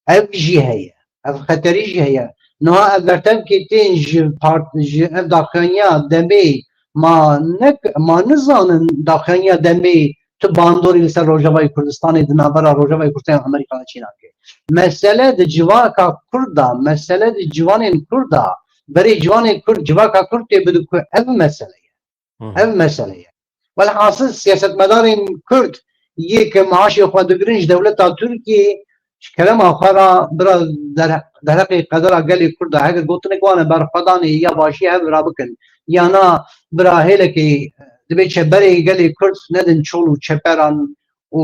Ev jî heye. Ev xeterî jî heye. Niha ev bertevkê tên ji part-, ji ev daxuyaniya demê ma nek-, ma nizanin daxuyaniya demê tu bandorî li ser Rojavayê Kurdistanê di navbera Rojavayê Kurdistanê û Amerîka de çê nake. Mesele di civaka Kurd de, mesele di ciwanên Kurd de, berê ciwanê Kurd, civaka Kurd tê bide ku ev mesele ye. Hı hı. Ev mesele ye. Welhasil siyasetmedarên Kurd yê ke maaşê xwe digirin ji dewleta Tirkiyê, ji kerema xwe re bira der-, derheqê qedera gelê Kurd de, heger gotinek wan e berxwedanê ya başî hev ra bikin, ya na bira hêlekê dibê çeberê gelê Kurd nedin çol û çeperan û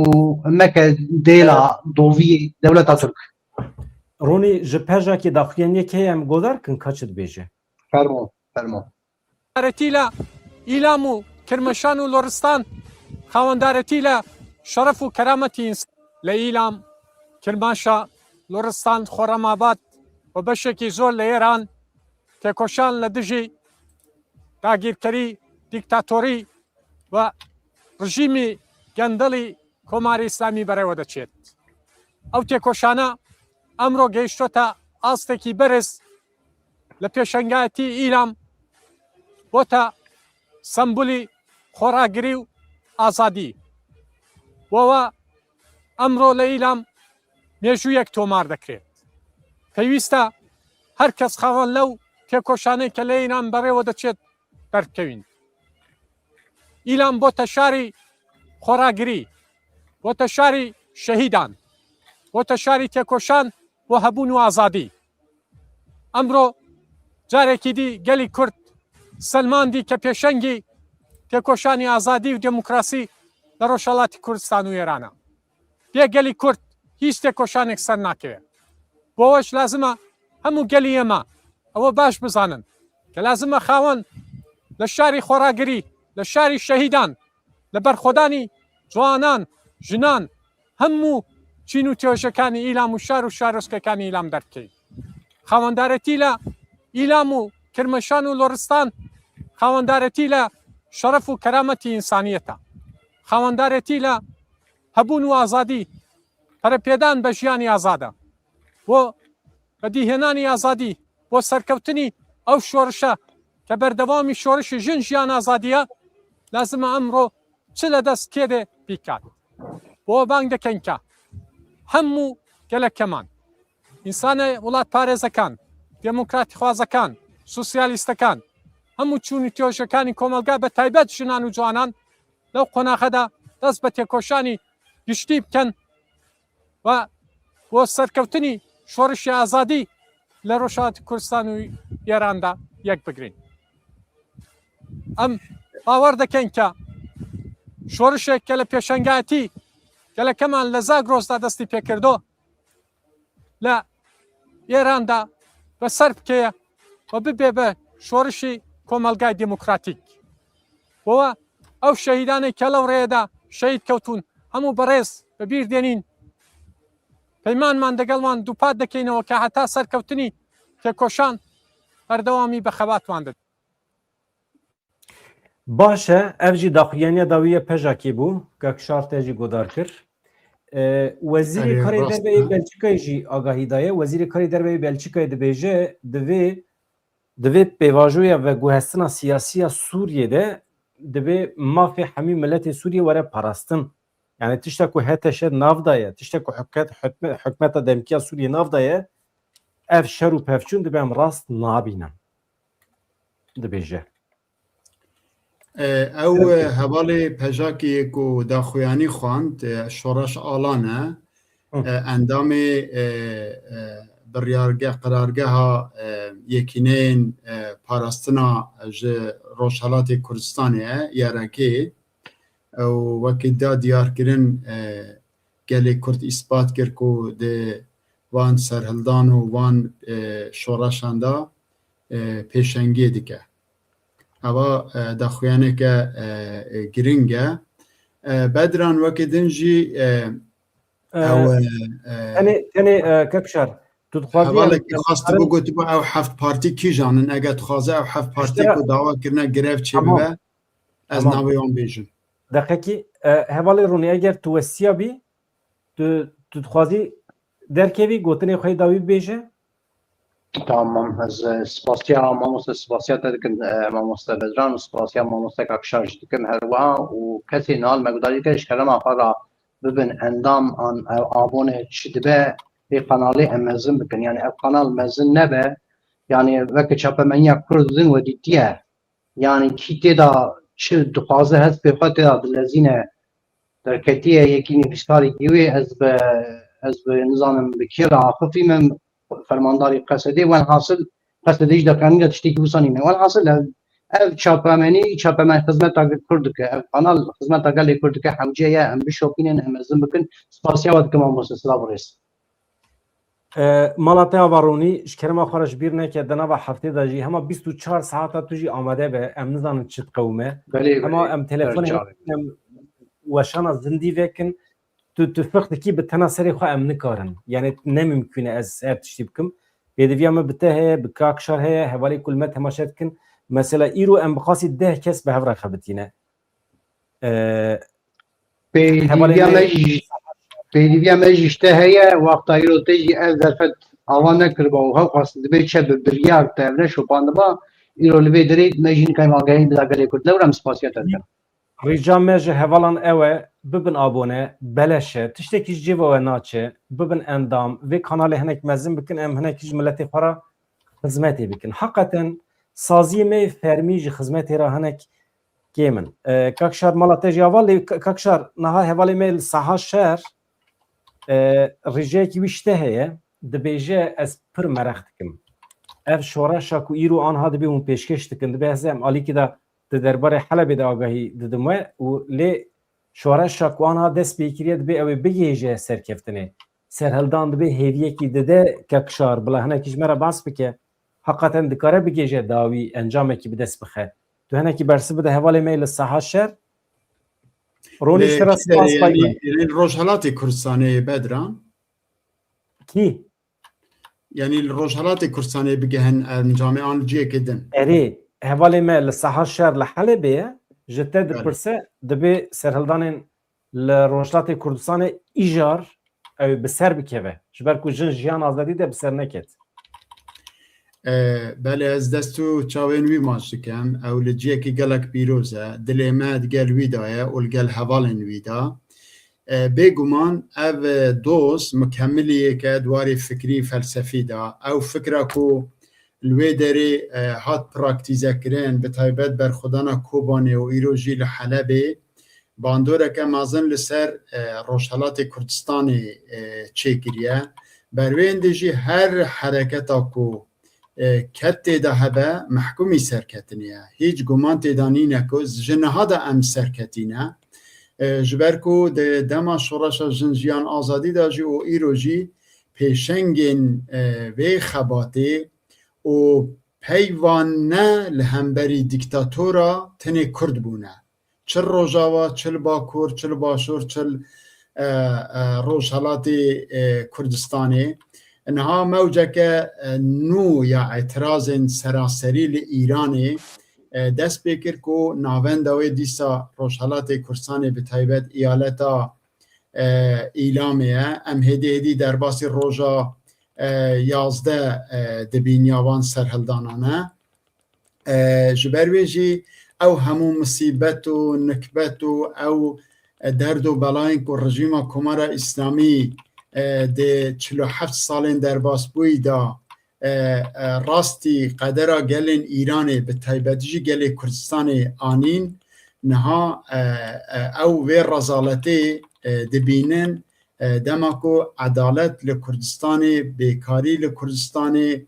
meke dêla doviyê dewleta Tirk. Ronî, ji pejekê daxuyaniyek heye em godar kin ka çi dibêje? Fermo, fermo. Xawandaretî le Îlam û Kirmeşan û Loristan, xawandaretî le şeref û kerametî însan. Li Îlam, Kirmaşa, Loristan, Xorremabat û beşekî zor li Êran têkoşan li dijî dagîrkerî, dîktatorî û rejîmî gendelî Komarê Îslamî berê we diçêt. Ew têkoşane emro gehiştote astekî beriz, li pêşengayetî Îlam bote sembolî xweragirî û azadî. Bo we emro li Îlam mêjûyek tomar dikrêt. Pêwîst e her kes xawan lew têkoşanê ke li Îlam berê we diçêt, derbikewîn. Îlam bote şarî xweragirî, bote şarî şehîdan, bote şarî têkoşan bo hebûn û azadî. Emro carekî dî gelî Kurd selmandî ke pêşengî têkoşanî azadî û demokrasî li Rojhelatî Kurdistan û Êran e. Bê gelî Kurd hîç têkoşanek ser nakeve. Bo we jî lazim e hemû gelî ême ew baş bizanin ke lazim e xawan li şarî xweragirî, li şarî şehîdan, li berxwedanî ciwanan, jinan, hemû çîn û tîyojekanî Îlam û şar û şarozkekanî Îlam derbikeyî. Xawandaretî le Îlam û Kirmeşan û Loristan, xawandaretî le şeref û kerametî însaniyet e. Xawandaretî le hebûn û azadî, perepêdan be jiyanî azad e. Bo vedîhênanî azadî, bo serkewtinî ew şorişe ke berdewamî şorişê jin jiyan azadî ye, lazim e emro çi li dest kê de bîkat. Bo bang dikin ke hemû gelek keman. Însanê welatparêzekan, demokratîxwazekan, sosyalîstekan, hemû çûn û tîyoşekani komelga, be taybet jinan û ciwanan, lew qonaxe de dest be têkoşanî giştî bikin ve bo serkeftinî şorişê azadî li Rojhilatê Kurdistan û Îran de yek bigirîn. Em bawer dikin ke şorişek ke li pêşengayetî gelek keman li Zagros de destî pê kirdo, li Îran de bi ser bikeye û bibe bi şorişî komelgayê demokratîk. Bo we ew şehîdanê ke lew rêyê de şehîd kewtûn, hemû bi rêz bi bîr dênîn. Peymanman digel wan dûpat dikeyne weke heta serkeftinî têkoşan berdewamî bi xebat wan didin. Baş e, ev jî daxuyaniya dawî ya Pejakê bû, Kak Şar te jî godar kir. E, Wezîrê Erê, Karê rast Derve yê e. Belçikayê jî agahî daye. Wezîrê Karê Derve yê Belçikayê dibêje, divê, divê pêvajoya veguhestina siyasî ya Sûriyê de divê mafê hemî miletê Sûriyê were parastin. Yani tişta ku H T Ş nav daye, tişta ku hukmet-, hukme-, hukmeta demkî ya Sûriyê nav daye, ev şer û pevçûn dibe em rast nabînin. Dibêje. E, ew, e, hevalê Pejakê ku daxuyanî xwend, e, Şoreş Alan e. Hı. E, endamê, e, e, biryarge-, qerargeha, e, Yekîneyên, e, Parastina ji Rojhelatê Kurdistanê ye, Y R K. Ew wekî da diyarkirin, e, gelê Kurd îspat kir ku di van serhildan û van, e, şoreşan de, e, pêşengiyê dike. Eva, e, daxuyaneke, e, e, giring e. E, Bedran wekî din jî, e, E, ew, e, e, tenê, tenê, e, Kekşar, tu dixwazî em, hevalekî em xwest karin bigotibû ew heft partî kîjan in? Eger dixwaze ew heft partî Piştre ku dawa kirine grev çêbibe, Tamam. ez Tamam. navê wan bêjim. Deqekî, e, hevalê Ronî, eger tu westiya bî, tu, tu dixwazî derkevî, gotinê xwe yê dawî bibêje? Tamam, ez, e, spasiya mamoste, spasiya te dikim, e, mamoste Bedran, spasiya mamoste Kakşar jî dikim her wiha û kesê nal me gudarî dike ji kerema xwe re bibin endam an, e, abone çi dibe vê kanalê em mezin bikin. Yani ev kanal mezin nebe, yani weke çapemeniya Kurd din we dîtiye. Yani kî tê de çi dixwaze hespê xwe tê de dilezîne. Derketiye yekî nivîskarê dî wê, ez bi, ez bi nizanim bi kê re axifî me, fermandarê Qesedê, welhasil Qesedê jî dekanî de tiştekî wisa nîne. Welhasil ev, ev çapemenî, çapemen xizmeta Kurd dike, ev kanal xizmeta gelê Kurd dike, hewce ye, em bişopînin, em mezin bikin. Spasiya we dikim mamoste, silav û rêz. E, mala te ava Ronî, ji kerema xwe re ji bîr neke, di nava heftê de jî hema bîst û çar saeta tu jî amade be, em nizanin çi diqewime. Belê, Hema belê. em telefonê Her çaxê. em weşana zindî vekin, tu, tu fiq dikî bi tena serê xwe em nikarin. Yani ne mimkûn e ez her tiştî bikim. Pêdiviya min bi te heye, bi Kakşar heye, hevalê ku li me temaşe dikin. Mesela îro em bi qasî deh kes bi hev re xebitîne. E, Pêdiviya hevalê me me jî, pêdiviya me jî ji te heye, wexta îro te jî ev derfet ava nekiriba û hewqas dibê çe bi biryar te ev neşopandiba, îro li vê derê me jî nikayî agahî bida gelê Kurd. Lewra em spasiya te dikin. Rica me ji hevalan ew e, bibin abone, beleş e, tiştekî ji cêva we naçe, bibin endam, vê kanalê hinek mezin bikin, em hinek ji miletê xwe re xizmetê bikin. Heqeten saziyê me yê fermî ji xizmetê re hinek kêm in. E, Kakşar mala te jî ava, lê Ka-, Kakşar niha hevalê me li Saha Şer, e, rîceyekî wî ji te heye, dibêje ez pir mereq dikim. Ev şoreşa ku îro anha dibê hûn pêşkêş dikin, dibê ez em alîkî de di derbarê Helebê de agahî didim we û lê şoreşa ku anha dest pê kiriye dibê ew ê bigihêje serkeftinê. Serhildan dibê hêviyekî dide Kekşar, bila hinekî ji me re behs bike. Heqeten dikare bigihêje dawî encamekî bi dest bixe. Tu hinekî bersiv bide hevalê me yê li Saha Şer. Ronî ji te re spas payî me. Rojhelatê Kurdistanê yê Bedran. Kî? Yanî li Rojhelatê Kurdistanê bigihin encamê an li ciyekê din. Erê, hevalê me li Saha Şer li Helebê ye, ji te dipirse dibê serhildanên li Rojhilatê Kurdistanê îcar ew bi ser bikeve. Ji ber ku jin jiyan azadî de bi ser neket. E, belê, ez dest û çavên wî maç dikim. Ew li ciyekî gelek pîroz e. Dilê me digel wî de ye û li gel hevalên wî de. E, bêguman ev, e, doz mukemiliyeke di warê fikrî felsefî de. Ew fikra ku li wê derê, e, hat praktîzekirin, bi taybet berxwedana Kobanê û îro jî li Helebê, bandoreke mezin li ser, e, Rojhelatê Kurdistanê, e, çêkiriye. Ber wê hindê jî her hereketa ku, e, ked tê de hebe, mehkûmî serketinê ye. Hîç guman tê de nîne ku ji niha de em serketî ne. E, ji ber ku di dema Şoreşa Jin Jiyan Azadî de jî û îro jî pêşengên, e, vê xebatê û peyvan ne li hemberî dîktatora tenê Kurd bûne. Çi li Rojava, çi li Bakur, çi li Başûr, çi li, e, e, Rojhelatê, e, Kurdistanê. Niha mewceke, e, nû ya îtirazên seranserî li Îranê, e, dest pê kir ku navenda wê dîsa Rojhelatê Kurdistanê, bi taybet eyaleta, e, Îlamê ye. Em hêdî hêdî derbasî roja, e, yazdeh, e, dibîn ya van serhildanan e. E, ji ber wê jî ew hemû misîbet û nikbet û ew, e, derd û belayên ku rejîma Komara Îslamî, e, di çil û heft salên derbasbûyî de, e, e, rastî qedera gelên Îranê, bi taybetî jî gelê Kurdistanê anîn, niha, e, e, ew vê rezaletê, e, dibînin. E, dema ku edalet li Kurdistanê, bêkarî li Kurdistanê,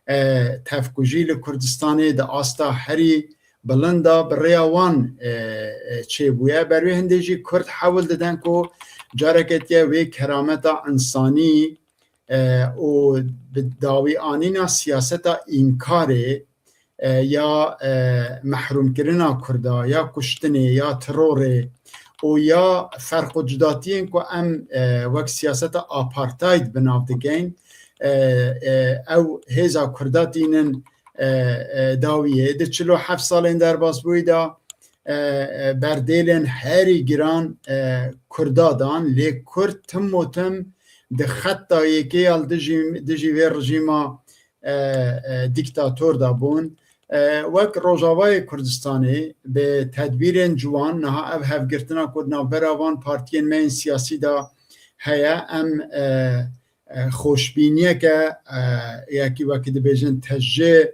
e, tevkujî li Kurdistanê di asta herî bilind de bi rêya wan, e, e, çêbûye. Ber wê hindê jî Kurd hewl didin ku careke diye wê kerameta însanî, e, û bi dawî anîna siyaseta înkarê, e, ya, e, mehrûmkirina Kurda, ya kuştinê, ya terorê û ya ferq û cudatiyên ku em, e, wek siyaseta apartheid bi nav digeyn, e, e, ew hêza Kurda tînin, e, e, dawiyê. Di çil û heft salên derbasbûyî de, e, e, berdêlên herî giran, e, Kurda dan, lê Kurd tim û tim di xeta yekê ya li dijî, dijî vê rejîma, e, e, dîktator de bûn. E, wek Rojavayê Kurdistanê bi tedbîrên ciwan niha ev hevgirtina ku di navbera van partiyên me yên siyasî de heye, em, e, e, xweşbîniyeke, e, yekî wekî dibêjin tejê,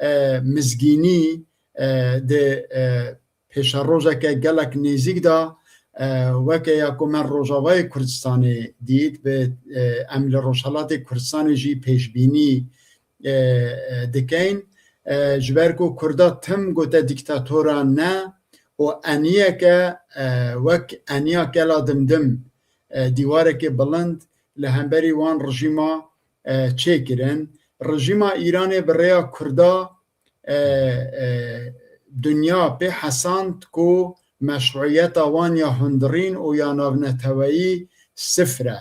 e, mizgînî, e, di, e, pêşerojeke gelek nêzîk de, e, weke ya ku me Rojavayê Kurdistanê dît, bi, e, em li Rojhelatê Kurdistanê jî pêşbînî, e, e, dikeyn. E, ji ber ku Kurda tim gote dîktatora ne û eniyeke, e, wek eniya Kela Dimdim, e, dîwarekê bilind li hemberî wan rejîma, e, çêkirin. Rejîma Îranê bi rêya Kurda, e, e, dinya pê hesand ku meşruiyeta wan ya hundirîn û ya navneteweyî sifir e.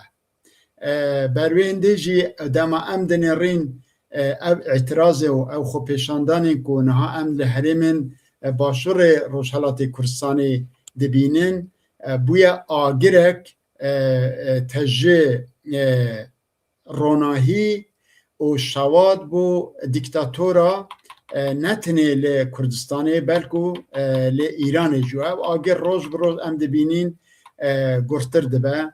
E, ber wê hindê jî dema em dinêrîn, e, ev îtirazê û ew xwepêşandanên ku niha em li herêmên, e, Başûrê Rojhelatê Kurdistanê dibînin, e, bûye agirek, e, e, tejê, e, ronahî û şewat bo dîktatora, e, ne tenê li Kurdistanê, belku, e, li Îranê jî. Ev agir roj bi roj em dibînîn, e, gurtir dibe.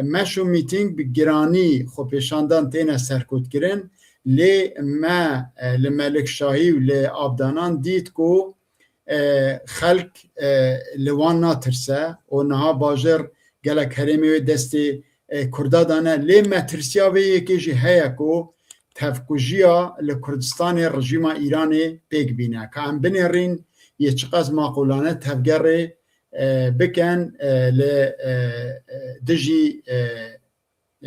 Meş û mîtîng bi giranî xwepêşandan têne serkûtkirin, lê me, e, li Melikşahî û li Abdanan dît ku, e, xelk, e, li wan natirse û niha bajêr gelek herêmê wê destê, e, Kurda dane. Lê metirsiya vê yekê jî heye ku tevkujiya li Kurdistanê rejîma Îranê pêk bîne. Ka em binêrîn yê çiqas maqûlane tevgerê, e, bikin, e, li, e, e, dijî, e,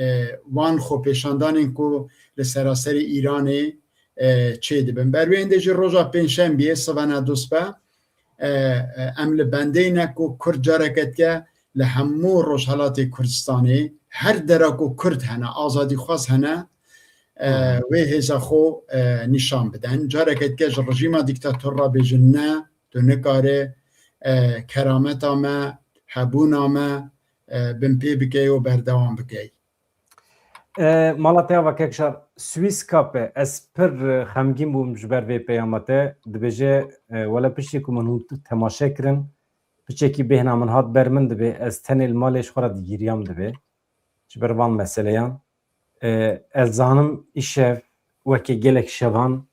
e, wan xwepêşandanên ku li seraserî Îranê, e, çêdibin. Ber wê hindê jî roja Pêncşembiyê, sivena duspe, e, e, em li bendê ne ku Kurd careke dike li hemû Rojhelatê Kurdistanê, her dera ku Kurd hene, azadîxwaz hene, e, Hmm. wê hêza xwe, e, nîşan bidin. Careke dike ji rejîma dîktator re bêjin ne, tu nikare, e, kerameta me, hebûna me, e, binpê bikey û berdewam bikey. E, mala te ava Kekşar, Swiss Kape, ez pir, e, xemgîn bûm ji ber vê peyama te. Dibêje, e, wele piştî ku min hûn t-, temaşe kirin, piçekî bêhna min hat ber min dibê, ez tenê li malê ji xwe re digiriyam dibê. Ji ber van meseleyan. E, ez zanim îşev weke gelek şevan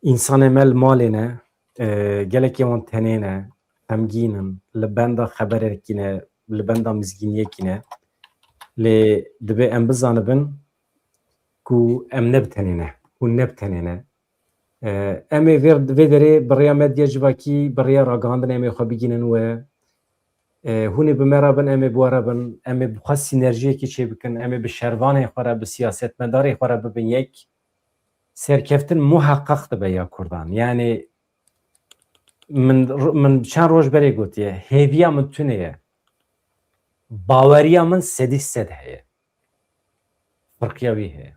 însanê me li malê ne, e, gelekê wan tenê ne, xemgîn in, li benda xeberekî ne, li benda mizgîniyekî ne. Lê dibê em bizanibin ku em ne bi tenê ne, hûn ne bi tenê ne. E, em ê vê, vê derê bi rêya medya civakî, bi rêya ragihandinê em ê xwe bigînin we. E, hûn ê bi me re bin, em ê bi we re bin, em ê bi xwe sînerjiyekê çêbikin, em ê bi şervanê xwe re, bi siyasetmedarê xwe re bibin yek. Serkeftin muheqeq dibe ya Kurdan. Yani min, min çend roj berê gotiye, hêviya min tune ye. Baweriya min sedî sed heye. Firqiya wî heye.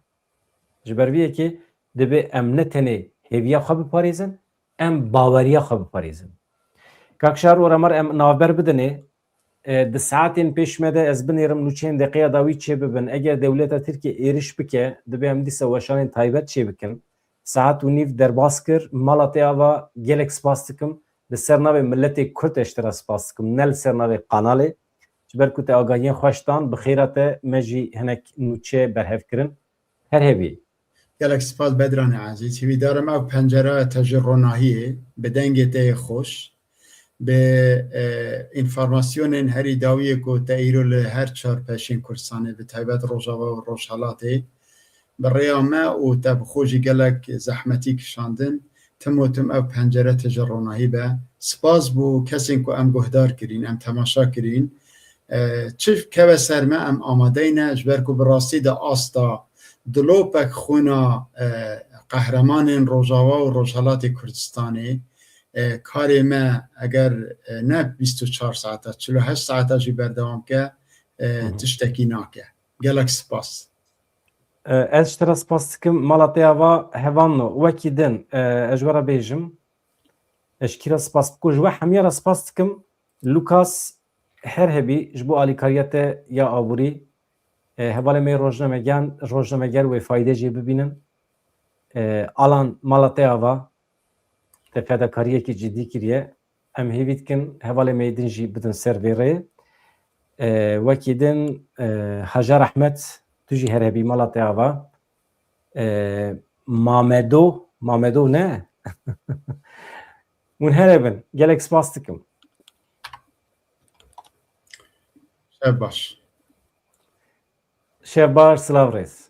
Ji ber vî yekê dibê em ne tenê hêviya xwe biparêzin, em baweriya xwe biparêzin. Kak Şar û Remar, em navber bidinê, e, di saetên pêş me de ez binêrim nûçeyên deqeya dawî çêbibin. Eger dewleta Tirkiye êriş bike, dibê em dîsa weşanên taybet çêbikin. Saet û nîv derbas kir, mala te ava, gelek spas dikim. Li ser navê miletê Kurd ez ji te re spas dikim, ne li ser navê kanalê. Ji ber ku te agahiyên xweş dan, bi xêra te me jî hinek nûçe berhev kirin. Her hebî. Gelek spas Bedranê Ezîz. Hîvîdar im ev pencera te ji ronahiyê, bi dengê te yê xweş, bi, e, înformasyonên herî dawiyê ku te îro li her çar peşên Kurdistanê, bi taybet Rojava û Rojhelatê, bi rêya me û te bi xwe jî gelek zehmetî kişandin. Tim û tim ev pencere te ji ronahî be. Spas bo kesên ku em guhdar kirîn, em temaşa kirîn. E, çi keve ser me, em amadeyne, ji ber ku bi rastî de asta dilopek xwîna, e, qehremanên Rojava û Rojhelatê Kurdistanê, e, karê me eger, e, ne bîst û çar saeta, çil û heşt saeta jî berdewam ke, e, Hı hı. tiştekî nake. Gelek spas. E, ez ji te re spas dikim, mala te ava hevalno, wekî din, e, ez ji we re bêjim. Ez ji kî re spas bikim? Ji we hemiya re spas dikim. Lukas, her hebî ji bo alîkariya te ya aborî. E, hevalê me yê rojnamegan-, rojnameger wê fayde jê bibînin. E, Alan, mala te ava, te fedakariyekî cidî kiriye. Em hêvî dikin hevalê me yê din jî bidin ser vê rê. E, wekî din, e, Hajar Ehmed, tu jî her hebî, mala te ava. E, Mamedo, Mamedo ne? Hûn her hebin. Gelek spas dikim. Şev baş. Şev baş, silav rêz.